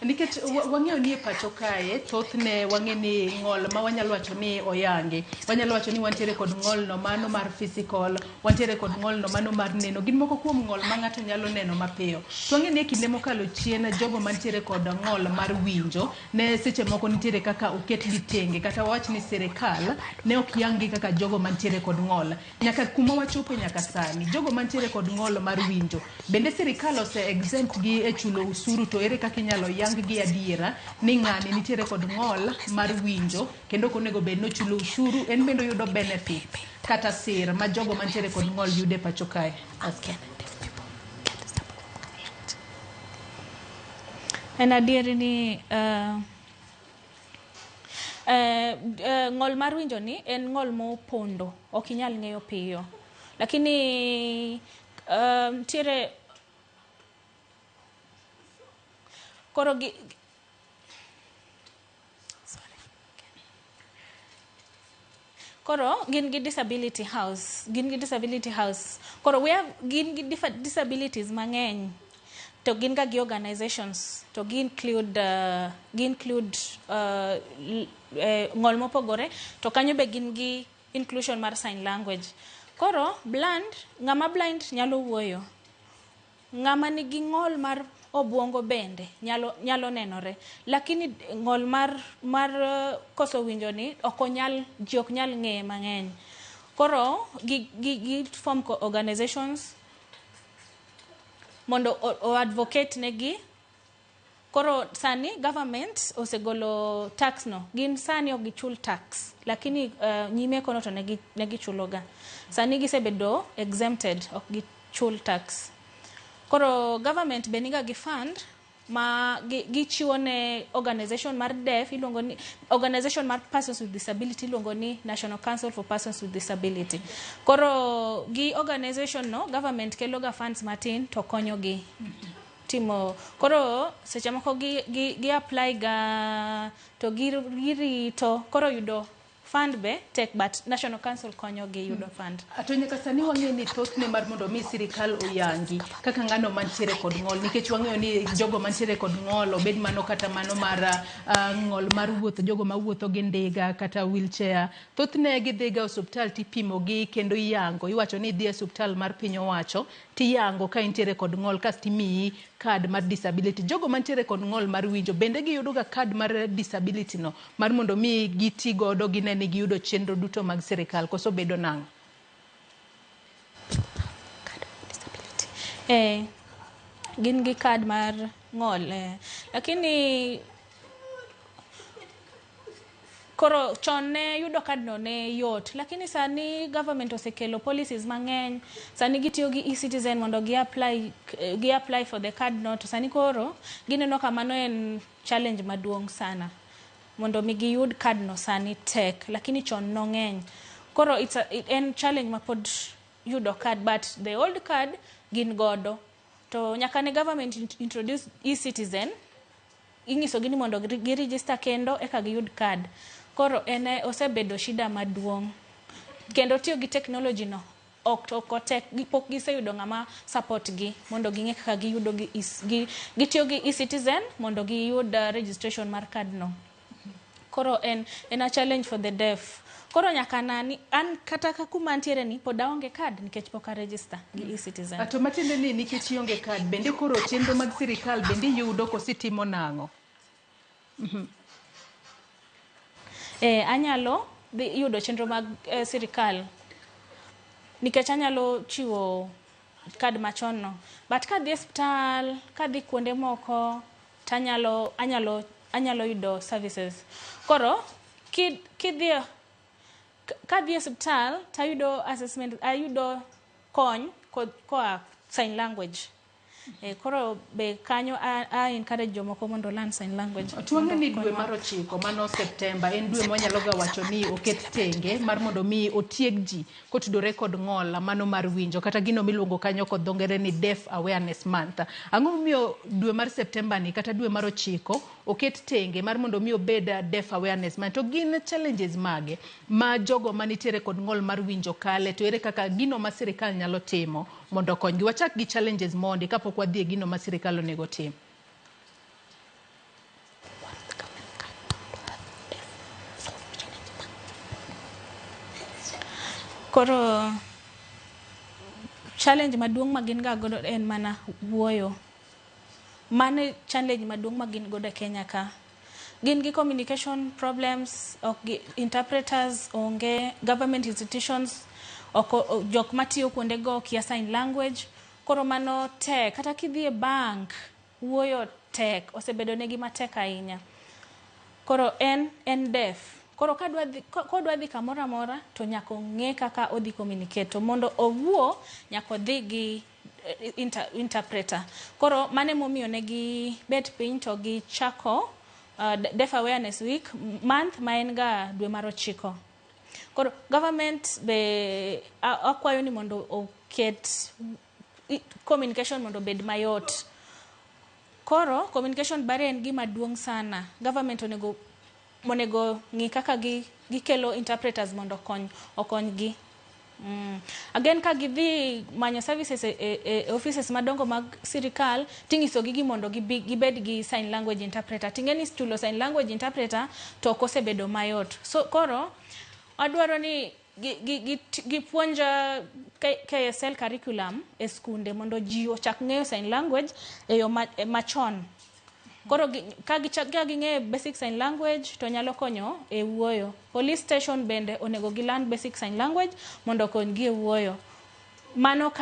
Nikech wang'eyo ni e pacho kae thothne wang'e ni ng'ol ma wanyalo wacho ni oyangi, wanyalo wacho ni wantiere kod ng'olno mano mar physical, wantiere kod ng'olno mano mar neno, gin moko kuom ng'ol ma ng'ato nyalo neno mapiyo. To wang'e ni e kinde mokalo chien jogo mantiere kod ng'ol mar winjo ne seche moko nitiere kaka oketgi tenge, kata wawach ni sirikal ne ok yang gi kaka jogo mantiere kod ng'ol. Nyaka kuma wachopo nyaka sani, jogo mantiere kod ng'ol mar winjo bende sirikal ose exempt gi e chulo usuru, to ere kaka inyalo yang gi adiera ni ng'ani nitiere kod ng'ol mar winjo kendo ok onego bed ni ochulo ushuru, en bende oyudo benefit kata sir ma jogo mantiere kod ng'ol yude pacho kae? En adieri ni ng'ol mar winjo ni en ng'ol mopondo, ok inyal ng'eyo piyo, lakini nitiere koro gi koro gin gi disability house, gin gi disability house. Koro we have gin gi disabilities mang'eny, to gin ga gi organizations to gi include ng'ol mopogore, to kanyo be gin gi inclusion mar sign language. Koro blind, ng'ama blind nyalo wuoyo, ng'ama nigi ng'ol mar obwongo bende nyalo nenore, lakini ng'ol mar koso winjo ni ok onyal, ji ok nyal ng'eye mang'eny. Koro gi form organizations mondo o advocate negi. Koro sani government osegolo tax no, gin sani ok gichul tax, lakini nyime kono to ne gichuloga. Sani gisebedo exempted, ok gichul tax. Koro government be niga gi fund ma gichiwo ne organization mar deaf, iluongo ni organization mar persons with disability, iluongo ni National Council for Persons with Disability. Koro gi organization no government kelo ga funds matin to konyo gi timo. Koro seche moko gi apply ga to girito koro yudo fund be tek, but National Council konyo gi yudo fund. To nyaka sani wang'eyo ni thothne mar mondo mi sirikal oyangi kaka ng'ano mantiere kod ng'ol, nikech wang'eyo ni jogo mantiere kod ng'ol, obed mano kata mano mar ng'ol mar wuotho, jogo mawuotho gi ndiga kata wheelchair, thothne gidhiga osuptal tipimogi kendo iyango. Iwacho ni idhi e osuptal mar piny owacho tiyango ka intiere kod ng'ol, kasto imiyi card mar disability. Jogo mantiere kod ng'ol mar winjo bende giyudo ga card mar disability no mar mondo mi giti godo gine ni giyudo chenro duto mag sirikal, koso bedo nang'o? Gin gi card mar ng'ol, lakini koro chon ne yudo card no ne yot, lakini sani government osekelo policies mang'eny. Sani gitiyo gi e-Citizen mondo gi apply for the card no, to sani koro gineno ka mano en challenge maduong' sana. Mondo mi giyud card no sani tek, lakini chon nong'eny. Koro en challenge ma pod yudo card, but the old card gin godo. To nyaka ne government introduce e-Citizen, inyisogi ni mondo gi-register kendo eka giyud card. Koro en osebedo shida maduong'. Kendo tiyo gi technology no ok otek, pok giseyudo ng'ama support gi mondo ging'e kaka giyudo gi, gitiyo gi e-Citizen mondo giyud registration mar card no. Koro en a challenge for the deaf. Koro nyaka nani an kata ka kuma antiere ni pod aonge card nikech pok a register gi e-Citizen. To matiende ni nikech ionge card, bende koro chenro mag sirikal bende iyudo koso itimo nang'o? Anyalo dhi yudo chenro mag sirikal nikech anyalo chiwo card machon no. But kadhi e osiptal, kadhi kuonde moko, tanyalo anyalo yudo services. Koro kidhi kadhi e osiptal tayudo assessment, ayudo kony koa sign language. Koro be kanyo a encourage jomoko mondo learn sign language. To wang'e ni dwe mar 9, mano September, en dwe mwanyalo ga wacho ni oket tenge mar mondo mi otieg ji kotudore kod ng'ol mano mar winjo, kata gino miluongo kanyo kod dho ngere ni Deaf Awareness Month. Ang'o momiyo dwe mar September ni kata dwe mar 9 oket tenge mar mondo mi obed Deaf Awareness Month? To gin challenges mage ma jogo manitiere kod ng'ol mar winjo kale, to ere kaka gino ma sirikal nyalo timo mondo okonygi? Wachak gi challenges mondi kapok wadhi e gino ma sirikal onego tim. Koro challenge maduong' ma gin ga godo en mana wuoyo. Mano e challenge maduong' ma gin godo e Kenya ka. Gin gi communication problems, ok gi interpreters onge, government institutions ok, jok matiyo kuonde go kia sign language. Koro mano tek. Kata kidhi e bank, wuoyo tek, osebedo negi matek ahinya. Koro en deaf. Koro kodwa dhi kamoro amora to nyaka ong'e kaka odhi communicate. To mondo owuo nyaka odhi gi interpreter. Koro mano emomiyo ne gibet piny to gichako Deaf Awareness Week month ma en ga dwe mar 9. Koro government be akwayo ni mondo oket communication mondo obed mayot. Koro communication barrier en gima duong' sana. Government onego ng'i kaka gikelo interpreters mondo okony gi. Again, ka gidhi manyo services e offices madongo mag sirikal, tinyisogi gi mondo gibed gi sign language interpreter. Ting'e ni chulo sign language interpreter to ok osebedo mayot. So koro adwaro ni gipuonj KSL curriculum e skunde mondo ji ochak ng'eyo sign language e yo machon. Koro ka ging'eyo basic sign language to nyalo konyo e wuoyo. Police station bende onego gi learn basic sign language mondo okonygi e wuoyo. Mano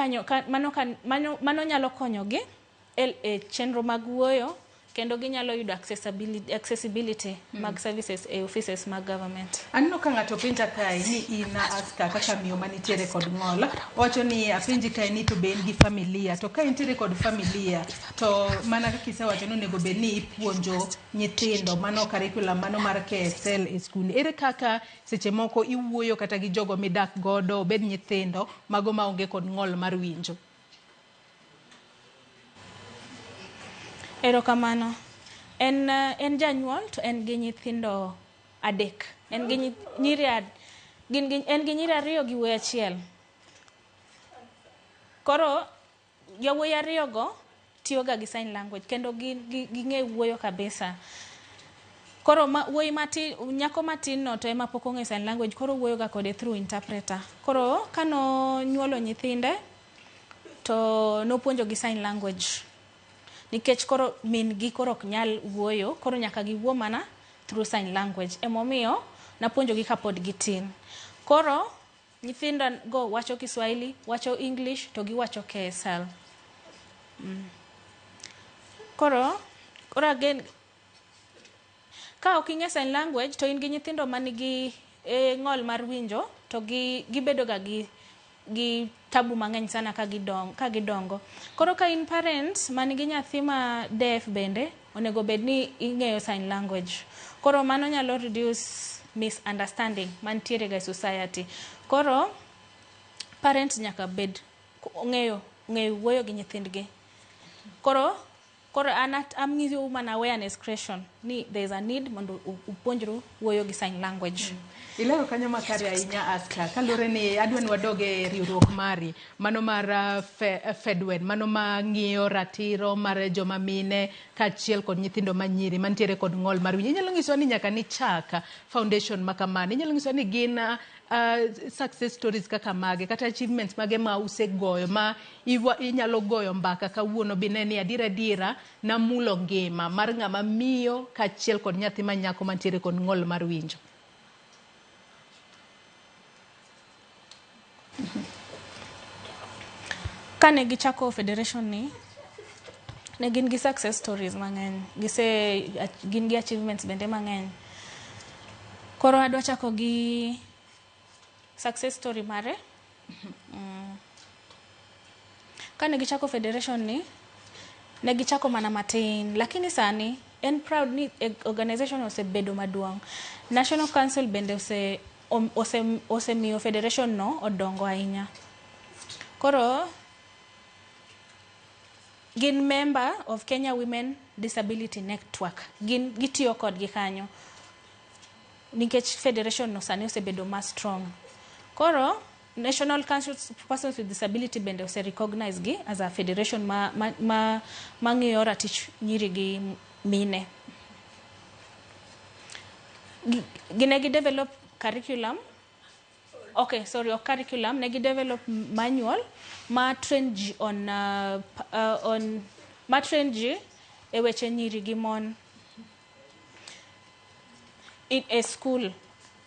nyalo konyogi e chenro mag wuoyo, kendo ginyalo yudo accessibility mag services e offices mag government. Aneno ka ng'ato penja kae ni in Aska kaka miyo manitiere kod ng'ol, owacho ni apenji kae ni to be in gi familia, to ka intiere kod familia to mana kaka isewacho ni onego bed ni ipuonjo nyithindo mano curriculum mano mar KSL e skul. Ere kaka seche moko iwuoyo kata gi jogo midak godo, obed nyithindo mago maonge kod ng'ol mar winjo? Erokamano. En janyuol to en gi nyithindo 3. En gi nyiri gin gi en gi nyiri ariyo gi wuoyi achiel. Koro yawuoyi ariyogo tiyoga gi sign language kendo ging'e wuoyo kabisa. Koro ma, wuoyi matin, nyako matin no to ema pok ong'eyo sign language, koro wuoyoga kode through interpreter. Koro kano nyuolo nyithinde to nopuonjo gi sign language. Nikech koro min gi koro ok nyal wuoyo, koro nyaka giwuo mana through sign language. Emomiyo napuonjogi kapod gitin. Koro nyithindo go wacho Kiswahili, wacho English to giwacho KSL. Koro again, ka ok ing'e sign language to in gi nyithindo manigi ng'ol mar winjo to gibedo ga gi tabu mang'eny sana ka gidongo. Koro ka in parent manigi nyathi ma deaf bende, onego bed ni ing'eyo sign language. Koro mano nyalo reduce misunderstanding mantiere ga e society. Koro parents nyaka bed ng'eyo wuoyo gi nyithindgi. Koro an ang'iyo mana awareness creation ni there is a need mondo upuonjru wuoyo gi sign language. Ilero kanyo makare ahinya Aska, kaluwore ni adwa ni wadog e riwruok mari mano mar Fedwen, mano ma ng'iyo ratiro mar joma mine kaachiel kod nyithindo manyiri mantiere kod ng'ol mar winjo. Inyalo nyisowa ni nyaka nichak foundation ma kamano, inyalo nyisowa ni gin success stories kaka mage kata achievements mage ma usegoyo ma inyalo goyo mbaka kawuono bine ni adiera adiera namulo ngima mar ng'ama miyo kaachiel kod nyathi ma nyako mantiere kod ng'ol mar winjo. Kane gichako federation ni, ne gin gi success stories mang'eny, gin gi achievements bende mang'eny. Koro adwa chako gi success story mare. Kane gichako federation ni, ne gichako mana matin, lakini sani en proud ni organization osebedo maduong'. National Council bende osemiyo federation no odongo ahinya. Koro gin member of Kenya Women Disability Network. Gin gitiyo kodgi kanyo nikech federation no sani osebedo ma strong. Koro National Council of Persons with Disability bende ose recognize gi as a federation ma ng'iyo ratich nyiri gi mine. Gine gi develop curriculum. Okay, sorry, curriculum. Ne gi develop manual ma train ji on ma train ji e weche nyiri gi mon in a school.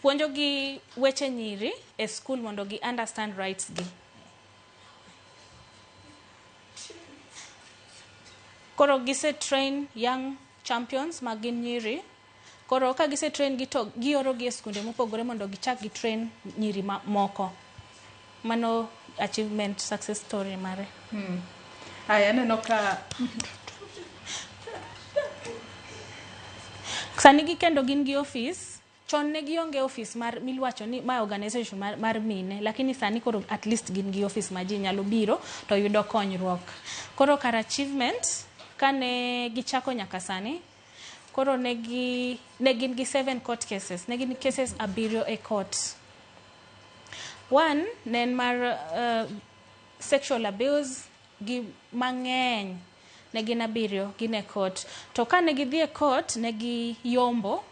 Puonjo gi weche nyiri e school mondo gi understand rights gi. Koro gise train young champions ma gin nyiri. Koro ka gise train gi to gioro gi e skunde mopogore mondo gichak gi train nyiri moko. Mano achievement success story mare. Aya, aneno ka sani gi kendo gin gi office. Chon ne gionge office mar milwacho ni ma organization mar mine, lakini sani koro at least gin gi office ma ji nyalo biro to yudo konyruok. Koro kar achievement kane gichako nyaka sani, koro ne gin gi 7 court cases, ne gin cases 7 e court. One ne en mar sexual abuse gi mang'eny, ne gin 7 gin e court. To kane gidhi e court ne giyombo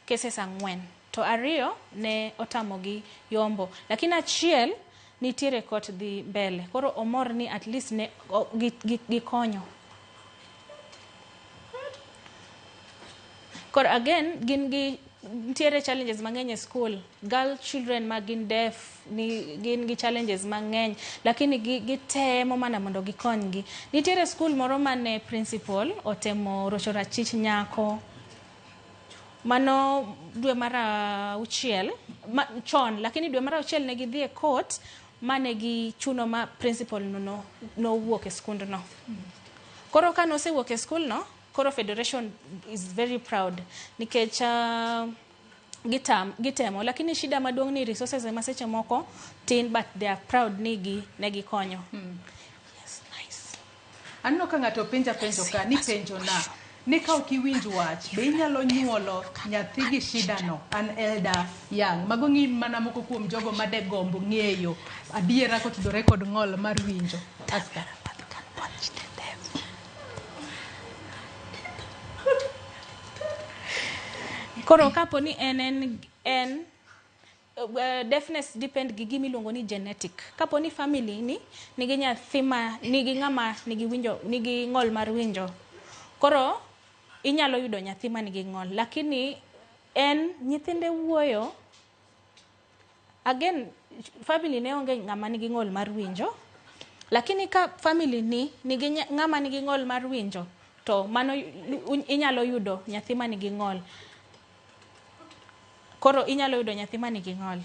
cases 4, to 2 ne otamogi yombo, lakini achiel nitiere court dhi mbele. Koro omor ni at least ne gikonyo. Koro again gin gi nitiere challenges mang'eny e school. Girl children ma gin deaf ni gin gi challenges mang'eny, lakini gitemo mana mondo gikonygi. Nitiere school moro mane principal otemo rocho rachich nyako. Mano dwe mar 6 chon, lakini dwe mar 6 ne gidhi e court mane gichuno ma principal no nowuok e skundno. Koro ka nosewuok e skul no, koro federation is very proud nikech gitemo, lakini shida maduong' ni resources ema seche moko tin, but they are proud ni ne gikonyo. Yes, nice. Aneno ka ng'ato penja penjo ka ni penjo na Ni ka ok iwinj wach, be inyalo nyuolo nyathi gi shida no? An Elda Yang. Mago ng'i mana moko kuom jogo madegombo ng'eyo adiera kotudore kod ng'ol mar winjo. Aska. Koro kapo ni en en en deafness depend gi gima iluongo ni genetic. Kapo ni family ni nigi nyathi ma nigi ng'ama nigi winjo nigi ng'ol mar winjo. Koro inyalo yudo nyathi ma nigi ng'ol, lakini en nyithinde wuoyo again family ne onge ng'ama nigi ng'ol mar winjo. Lakini ka family ni nigi ng'ama nigi ng'ol mar winjo to mano inyalo yudo nyathi ma nigi ng'ol. Koro inyalo yudo nyathi ma nigi ng'ol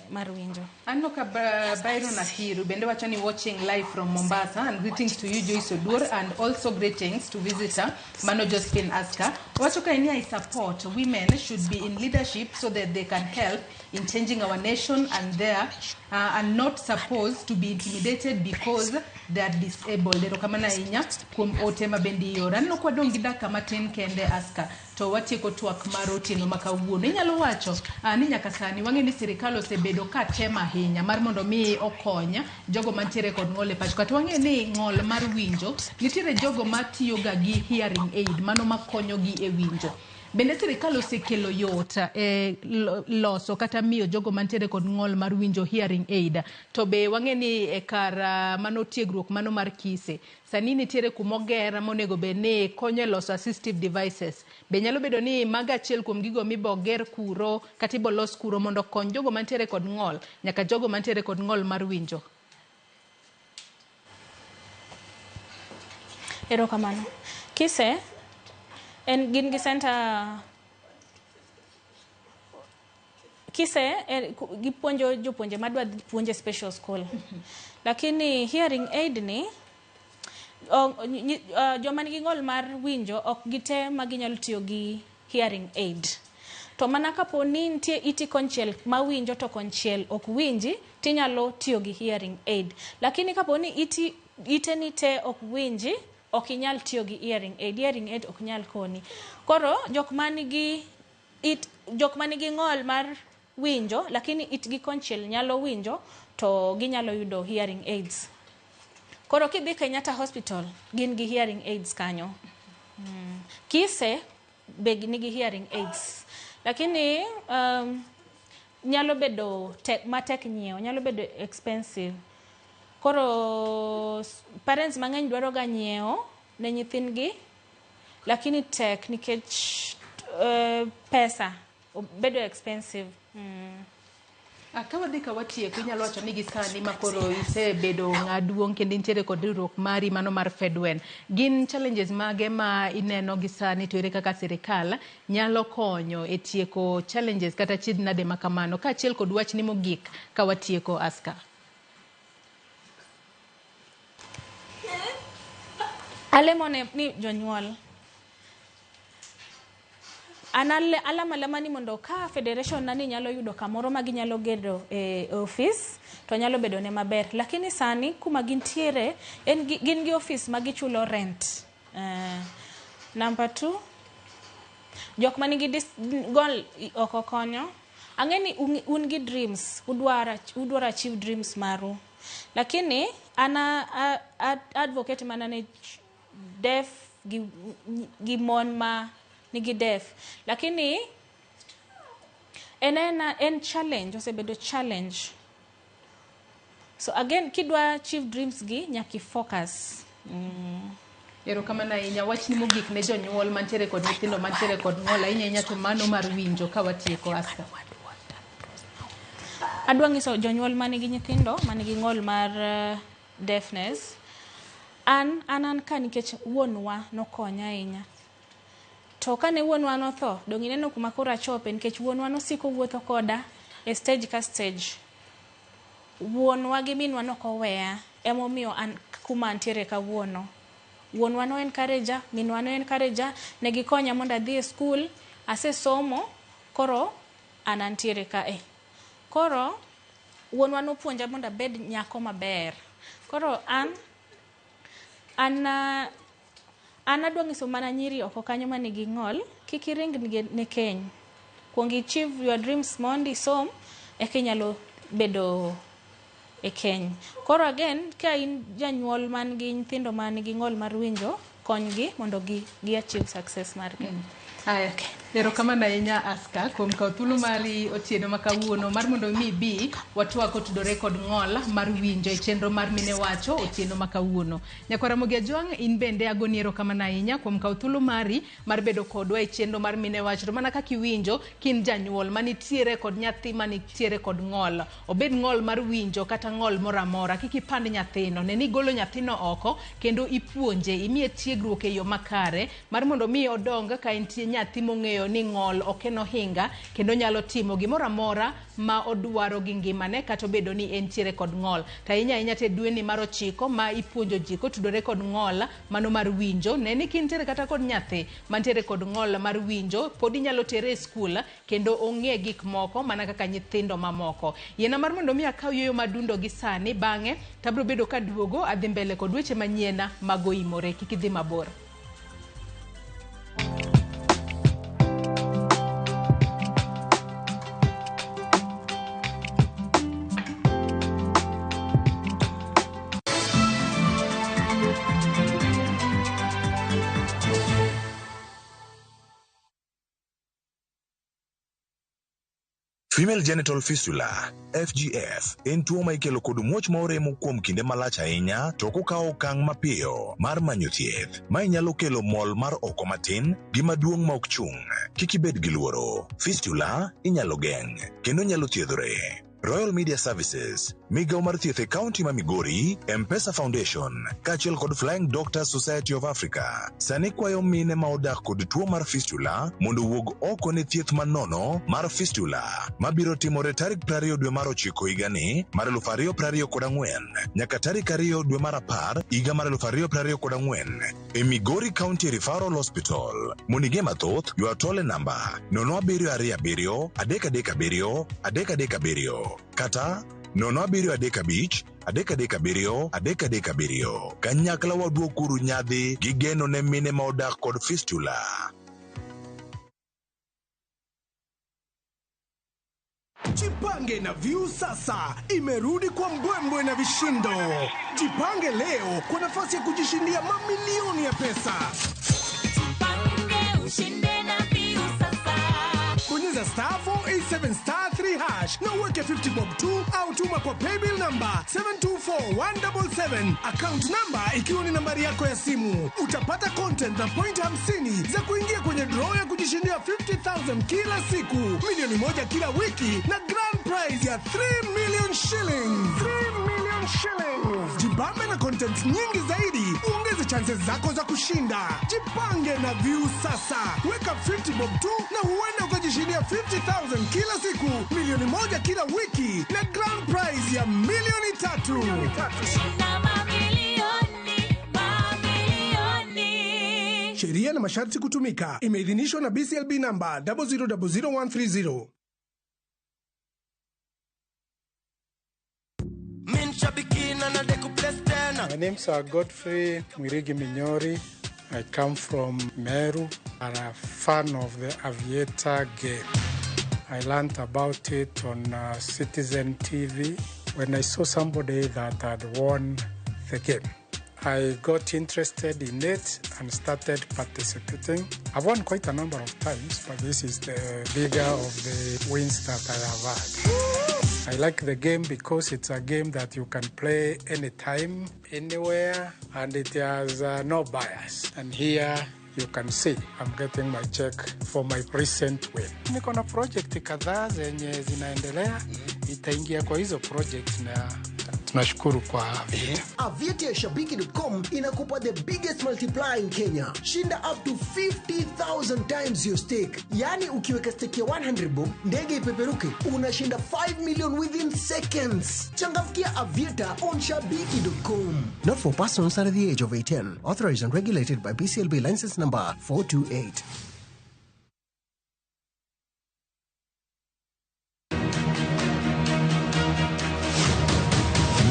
mar winjo. Aneno ka Byron Akiru bende wacho ni watching live from Mombasa and greetings to you Joyce Oduor and also greetings to visitor Mano Josephine Aska. Wacho ka ni I support women should be in leadership so that they can help in changing our nation and there and not supposed to be intimidated because they are disabled. Erokamano ahinya kuom ote ma bende ioro. Aneno ka wadong' gi dakika matin kende Aska to watieko twak mar otieno ma kawuono. Inyalo wacho ni nyaka sani wang'e ni sirikal osebedo ka temo ahinya mar mondo mi okony jogo mantiere kod ng'ol e pacho. Kata wang'e ni ng'ol mar winjo nitiere jogo matiyo ga gi hearing aid mano makonyogi e winjo. Bende sirikal osekelo yot e loso kata miyo jogo mantiere kod ng'ol mar winjo hearing aid. To be wang'e ni e kar mano tiegruok mano mar Kise sani nitiere kumoger monego bed ni konyo e loso assistive devices. Be nyalo bedo ni mago achiel kuom gigo mibo ger kuro kata ibo los kuro mondo okony jogo mantiere kod ng'ol nyaka jogo mantiere kod ng'ol mar winjo. Erokamano. Kise en gin gi center Kise gipuonjo jopuonje madwa puonje special school. Lakini hearing aid ni joma nigi ng'ol mar winjo ok gite ma ginyalo tiyo gi hearing aid. To mana kapo ni nitie iti konchiel mawinjo to konchiel ok winji, tinyalo tiyo gi hearing aid. Lakini kapo ni iti ite ni te ok winji, ok inyal tiyo gi hearing aid. Hearing aid ok nyal konyi. Koro jok manigi it jok manigi ng'ol mar winjo lakini itgi konchiel nyalo winjo to ginyalo yudo hearing aids. Koro kidhi Kenyatta Hospital gin gi hearing aids kanyo. Kise be nigi hearing aids. Lakini nyalo bedo tek matek nyiewo, nyalo bedo expensive. Koro parents mang'eny dwaro ga nyiewo ne nyithindgi lakini tek nikech pesa bedo expensive. Ka wadhi ka watieko inyalo wacho ni gi sani ma koro isebedo ng'a duong' kendo intiere kod riwruok mari mano mar Fedwen. Gin challenges mage ma ineno gi sani to ere kaka sirikal nyalo konyo e tieko challenges kata chiedh nade ma kamano kaachiel kod wachni mogik ka watieko Aska? Alemo ne ni jonyuol. An alamo alama ni mondo ka federation na ni nyalo yudo kamoro ma ginyalo gedo e office to nyalo bedo ne maber. Lakini sani kuma gintiere en gin gi office ma gichulo rent. Number 2, jok manigi gol ok okonyo. Ang'e ni un gi dreams, udwaro achieve dreams maru. Lakini an advocate mana ne deaf gi mon ma nigi deaf. Lakini en challenge, osebedo challenge. So again, kidwa achieve dreams gi, nyaka i focus. Erokamano ahinya. Wachni mogik ne jonyuol mantiere kod nyithindo mantiere kod ng'ol ahinya ahinya to mano mar winjo ka watieko Aska. Adwa nyiso jonyuol manigi nyithindo manigi ng'ol mar deafness. An ka nikech wuonwa nokonya ahinya. To kane wuonwa notho, dong' ineno kuma koro achope nikech wuonwa nosiko wuotho koda e stage ka stage. Wuonwa gi minwa nokoweya, emomiyo an kuma antiere kawuono. Wuonwa no encourage, minwa no encourage, ne gikonya mondo adhi e school, asesomo, koro an antiere kae. Koro wuonwa nopuonja mondo abed nyako maber. Koro an An adwa nyiso mana nyiri oko kanyo manigi ng'ol, kik iring ne keny. Kuong achieve your dreams mondi isom, eka inyalo bedo e keny. Koro again, ka in janyuol man gi nyithindo man gi ng'ol mar winjo, konygi mondo gi achieve success margi. Aya, erokamano ahinya Aska kuom kawo thuolo mari otieno ma kawuono mar mondo mi ibi watwak kotudore kod ng'ol mar winjo e chenro mar Mine Wacho otieno ma kawuono. Nyakwar Ramogi Ajwang', in bende agoni erokamano ahinya kuom kawo thuolo mari mar bedo kodwa e chenro mar Mine Wacho. To mana kaka iwinjo, ka in janyuol manitiere kod nyathi manitiere kod ng'ol, obed ng'ol mar winjo kata ng'ol moro amora, kik ipand nyathino. Ne ni igolo nyathino oko kendo ipuonje, imiye tiegruok e yo makare mar mondo mi odong ka entie nyathi mong'eyo ni ng'ol ok en ohinga kendo nyalo timo gimoro amora ma odwaro gi ngimane kata obedo ni entiere kod ng'ol. To ahinya ahinya te dweni mar 9 ma ipuonjo ji kotudore kod ng'ol mano mar winjo, ne ni kintiere kata kod nyathi mantiere kod ng'ol mar winjo, pod inyalo tere e skul kendo ong'e gik moko mana kaka nyithindo mamoko. Yiena mar mondo mi akaw yueyo madundo gi sani, bang'e tabro bedo kaduogo adhi mbele kod weche manyien mag oimore. Kik idhi mabor. Female genital fistula, FGF, en tuo ma ikelo kod muoch ma oremo kuom kinde malach ahinya to ok okawo okang' mapiyo mar manyo thieth. Mae nyalo kelo mol mar oko matin gi maduong' ma ok chung'. Kik ibed gi luoro. Fistula inyalo geng' kendo nyalo thiedhore. Royal Media Services, migawo mar thieth e kaunti ma Migori, M-Pesa Foundation, kaachiel kod Flying Doctors Society of Africa, sani kwayo mine ma odak kod tuo mar fistula mondo owuog oko ne thieth manono mar fistula mabiro timore tarik 20 dwe mar 9 higani mar 2024 nyaka tarik 2 dwe mar 10 higa mar 2024 e Migori County Referral Hospital. Mondo ing'e mathoth, ywa tol e namba 0727 337 337 kata 0735 337 337. Kanyakla waduokuru nyadhi gi geno ne mine ma odak kod fistula. Jipange na Viusasa imerudi kwa mbwembwe na vishindo. Jipange leo kwa nafasi ya kujishindia mamilioni ya pesa. Jipange ushinde na Viusasa. Bonyeza star 487 star 3 hash na uweke 50 bob 2 au tuma kwa paybill number 724177, account number ikiwa ni nambari yako ya simu. Utapata content na point 50 za kuingia kwenye draw ya kujishindia 50,000 kila siku, milioni 1 kila wiki na grand prize ya 3 million shillings. 3 million shillings. Jibambe na content nyingi zaidi, uongeze chances zako za kushinda. Jipange na Viusasa. Weka 50 bob 2 na huenda ukajishindia 50,000 kila siku, milioni 1 kila wiki na grand prize ya milioni 3. Shinda mamilioni, mamilioni. Sheria na masharti kutumika. Imeidhinishwa na BCLB namba 0000130. My name's Godfrey Mwirigi Minyori. I come from Meru and I'm a fan of the Aviator game. I learned about it on Citizen TV when I saw somebody that had won the game. I got interested in it and started participating. I've won quite a number of times, but this is the bigger of the wins that I have had. I like the game because it's a game that you can play anytime, anywhere, and it has no bias. And here you can see I'm getting my check for my recent win. Niko na project kadhaa zenye zinaendelea, itaingia kwa hizo project na tunashukuru kwa Aviator. Aviator ya Shabiki.com inakupa the biggest multiplier in Kenya. Shinda up to 50,000 times your stake. Yani ukiweka stake ya 100 bob, ndege ipeperuke, unashinda 5 million within seconds. Changamkia Aviator on Shabiki.com. Not for persons under the age of 18. Authorized and regulated by BCLB license number 428.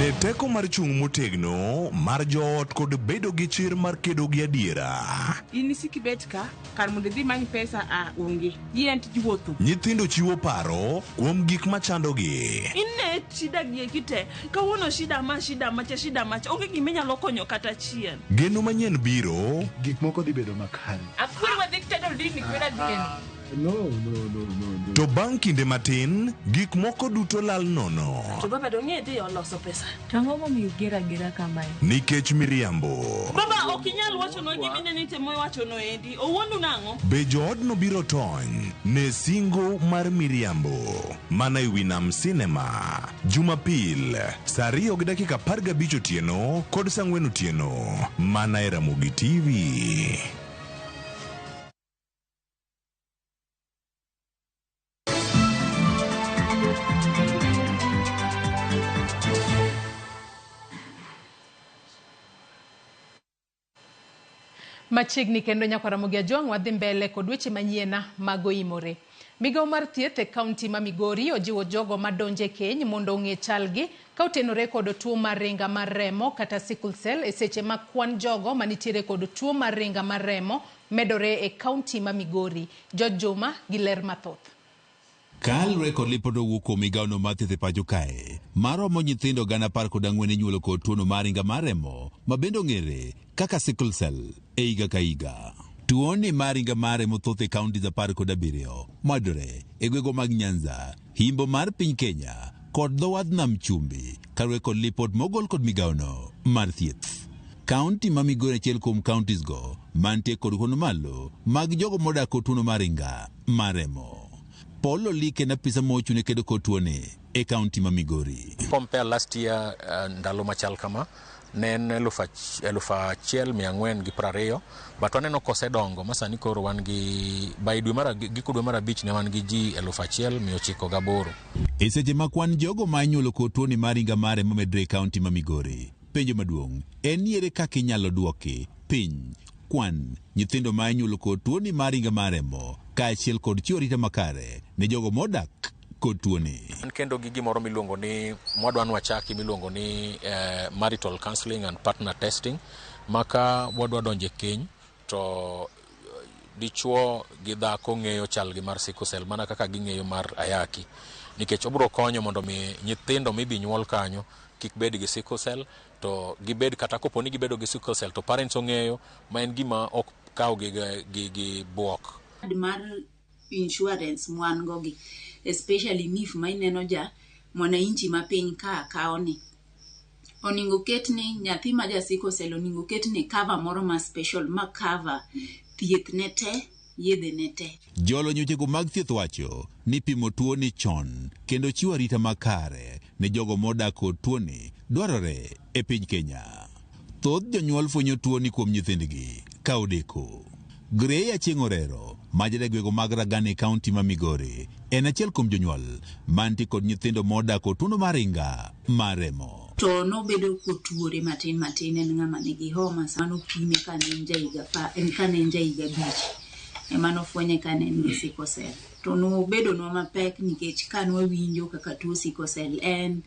Ne Ne teko mar chung' motegno mar joot kod bedo gi chir mar kedo gi adiera. In isik ibet ka kar mondo idhi imany pesa a onge. Yien tij wuotho. Nyithindo chiwo paro kuom gik machandogi. Ine shida gi eki te. Kawuono shida ma shida macha shida macha. Onge gima inyalo konyo kata achiel. Geno manyien biro. Gik moko dhi bedo makare. Akweri wadhi title deed ni kweda geno. No, no, no, no, no. To bang' kinde matin, gik moko duto lal nono. To baba dong' idhi oloso pesa. To ang'o momiyo uger agera kamae? Nikech miriambo. Baba ok inyal wachonwa gima ineno itemo wachono endi. Owuondu nang'o? Be joodno biro tony ne singo mar miriambo? Mana e wi Nam Cinema. Jumapil, saa 2:15 otieno kod saa 4 otieno. Mana e Ramogi TV. Machiegni kendo nyakwar Ramogi Ajwang' wadhi mbele kod weche manyien mag oimore. Migawo mar thieth e kaunti ma Migori ojiwo jogo madonjo e keny mondo ong'e chalgi ka otenore kod tuo mar ringa mar remo kata sickle cell e seche ma kwan jogo manitiere kod tuo mar ringa mar remo medore e kaunti ma Migori. George Juma gi ler mathoth. Kaluwore kod lipot mowuok kuom migawono mar thieth e pacho kae, maromo nyithindo 14,000 inyuolo kod tuono mar ringa mar remo ma bende ong'ere kaka sickle cell e higa ka higa. Tuoni mar ringa mar remo thoth e kaunti 17 mayudore e gwenge mag Nyanza, Himbo mar piny Kenya kod dho wadh nam chumbi kaluwore kod lipot mogol kod migawono mar thieth. Kaunti ma Migori achiel kuom counties go mantie kod kwan malo mag jogo modak kod tuono mar ringa mar remo. Paul Olike en apisa mochung' ne kedo kod tuoni e kaunti ma Migori. Compare last year ndalo machal kama ne en 1420, but waneno kosedongo ma sani koro wan gi by dwe mar giko dwe mar abich ne wan gi ji 1908. E seche ma kwan jogo ma inyuolo kod tuoni mar ringa mar remo medore e kaunti ma Migori, penjo maduong' en ni ere kaka inyalo duoki piny kwan nyithindo ma inyuolo kod tuoni mar ringa mar remo kaachiel kod chiwo arita makare ne jogo modak kod tuoni. Wan kendo gi gimoro miluongo ni mwadwa ni wachaki miluongo ni marital counseling and partner testing, ma ka wadwa donjo e keny to dichuo gi dhako ng'eyo chalgi mar sickle cell mana kaka ging'eyo mar ayaki, nikech obiro konyo mondo mi nyithindo mibi nyuol kanyo kik bed gi sickle cell, to gibed kata kopo ni gibedo gi sickle cell to parents ong'eyo, ma en gima ok kaw gi buok. Mar insurance mwan go gi, especially NHIF ma ineno ja mwananchi ma piny ka kawo ni, oningo ket ni nyathi ma ja sickle cell oningo ket ni cover moro ma special ma cover thieth ne te, yedhe ne te. Jolony wechego mag thieth wacho ni pimo tuoni chon kendo chiwo arita makare ne jogo modak kod tuoni dwarore e piny Kenya. Thoth jonyuol fwenyo tuoni kuom nyithindgi ka odeko. Grey Achieng' Orero, ma jadak gwenge mag Ragani e kaunti ma Migori, en achiel kuom jonyuol mantie kod nyithindo modak kod tuono mar ringa mar remo. To nobedo kotuore matin matin, en ng'ama nigi homa, sama nopime ka ne en jahiga 5, ema nofwenye ka ne en gi sickle cell. To nobedonwa mapek nikech ka nwawinjo kaka tuo sickle cell en,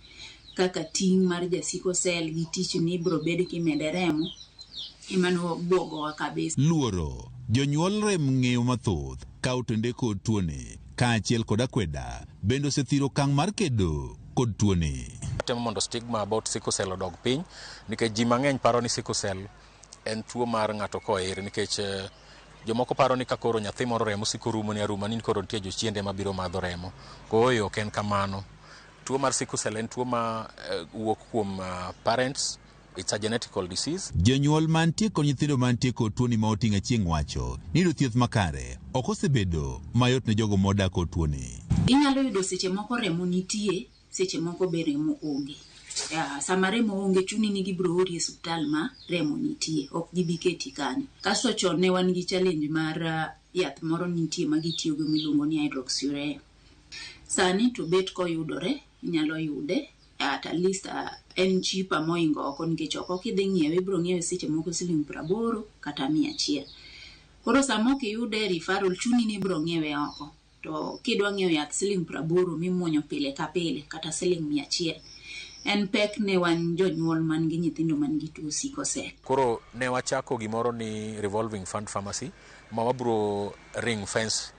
kaka ting' mar ja sickle cell gi tich ni ibiro bed kimede remo, ema nobwogowa kabisa. Luoro, jonyuol rem ng'eyo mathoth ka otende kod tuoni kaachiel kod akweda bende osethiro okang' mar kedo kod tuoni. Temo mondo stigma about sickle cell odog piny, nikech ji mang'eny paro ni sickle cell en tuo mar ng'ato koir, nikech jomoko paro ni ka koro nyathi moro remo siko rumo ni aruma ni koro nitie jochiende mabiro madho remo. Ooyo, ok en kamano. Tuo mar sickle cell en tuo ma wuok kuom parents. It's a genetical disease. Jonyuol mantie kod nyithindo mantie kod tuoni ma oting'o Achieng' wacho ni yudo thieth makare ok osebedo mayot ne jogo modak kod tuoni. Inyalo yudo seche moko remo nitie, seche moko be remo onge. Sama remo onge chuni ni gibiro ori e osiptal ma remo nitie, ok gibi keti kanyo. Kasto chon ne wan gi challenge mar yath moro nitie ma gitiyogo miluongo ni hydroxyurea. Sani to bet koyudore, inyalo yude at least en cheaper moingo oko, nikech oko kidhi ng'iewe ibiro ng'iewe seche moko siling 80 kata 100. Koro sama ok iyude referral chuni ni ibiro ng'iewe oko. To kidwa ng'iewo yath siling 80 mimuonyo pile ka pile kata siling 100, En pek ne wan jonyuol man gi nyithindo man gi tuo sickle cell. Koro ne wachako gimoro ni revolving fund pharmacy ma wabro ring fence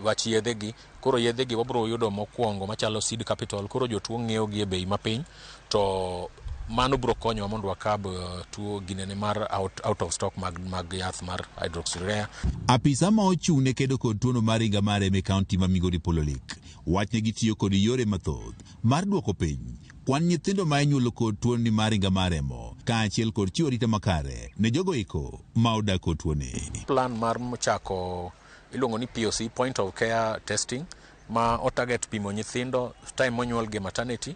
wach yedhe gi. Koro yedhe gi wabro yudo mokwongo machalo seed capital. Koro jotuo ng'iewo gi e bei mapiny to mano bro konyowa mondo wakab tuo ginene mar out of stock mag yath mar hydroxyurea. Apisa ma ochung' ne kedo kod tuono mar ringa mar remo e kaunti ma Migori Pololik wach ne gitiyo kod yore mathoth mar duoko piny kwan nyithindo ma inyuolo kod tuoni mar ringa mar remo kaachiel kod chiwo arita makare ne jogo eko ma odak kod tuoni. Plan mar chako iluongo ni POC, point of care testing, ma otarget pimo nyithindo time monyuol gi maternity,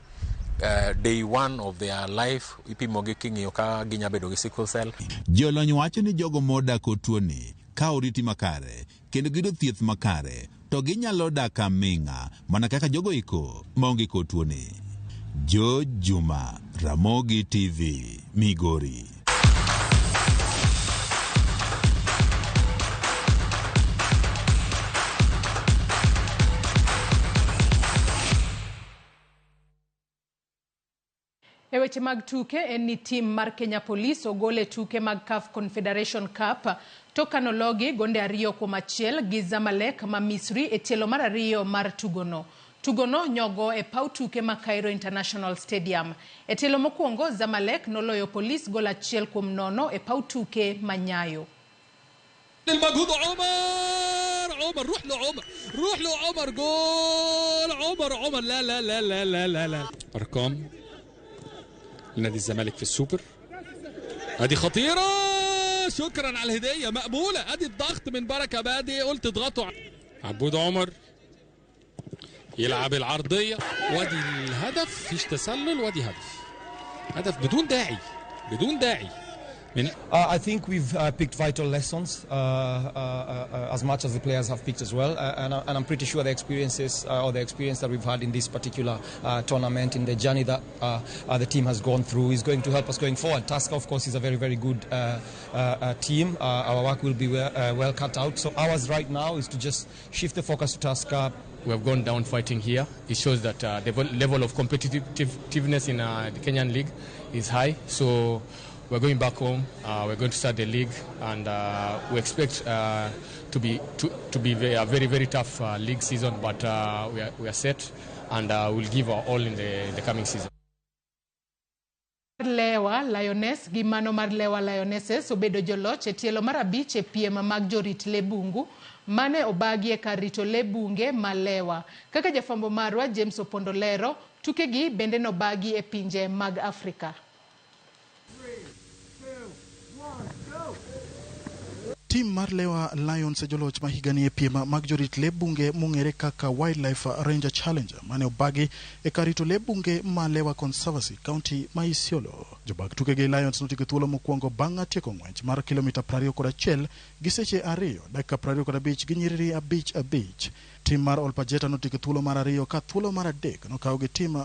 day one of their life ipimo gi king'iyo ka ginya bedo gi sickle cell. Jolony wacho ni jogo modak kod tuoni ka oriti makare kendo giyudo thieth makare to ginyalo dak aming'a mana kaka jogo eko maonge kod tuoni. George Juma, Ramogi TV, Migori. E weche mag tuke en ni tim mar Kenya Police ogol e tuke mag CAF Confederation Cup tok ka nologi gonde 2-1 gi Zamalek ma Misri e tielo mar 2 mar tugono. Tugono nyogo e paw tuke ma Cairo International Stadium. E tielo mokwongo Zamalek noloyo Police gol 1-0 e paw tuke ma Nyayo. المجهود عمر عمر روح لعمر روح لعمر جول عمر عمر لا لا لا لا لا لا لا. ارقام لنادي الزمالك في السوبر ادي خطيره، شكرا على الهديه مقبوله، ادي الضغط من بركه بادي، قلت اضغطوا. عبود عمر يلعب العرضيه وادي الهدف، فيش تسلل وادي هدف، هدف بدون داعي بدون داعي. I think we've picked vital lessons as much as the players have picked as well, and I'm pretty sure the experiences or the experience that we've had in this particular tournament, in the journey that the team has gone through, is going to help us going forward. Tusker, of course, is a very, very good team. Our work will be well cut out. So ours right now is to just shift the focus to Tusker. We have gone down fighting here. It shows that the level of competitiveness in the Kenyan league is high. So we're going back home. We're going to start the league, and we expect to be a very, very tough league season. But we are set, and we'll give our all in the coming season. Lewa Lioness gi mano mar Lewa Lionesses obedo joloch e tielo mar 5 e piem mag jorit le bungu mane obagi e kar rito le bunge ma Lewa. Kaka jafwambo marwa James Opondo lero, tukegi bende nobagi e pinje mag Afrika. Tim mar Lewa Lions e joloch ma higani e piem mag jorit le bunge mong'ere kaka Wildlife Ranger Challenge mane obagi e kar rito le bunge ma Lewa Conservancy, kaunti ma Isiolo. Jobag tukegi Lions notieko thuolo mokwongo bang' tieko ng'wech mar kilomita 21 gi seche 2 dakika 25 gi nyiriri 5 5. Tim mar Olpajeta notieko thuolo mar 2 ka thuolo mar 3 nokaw gi tim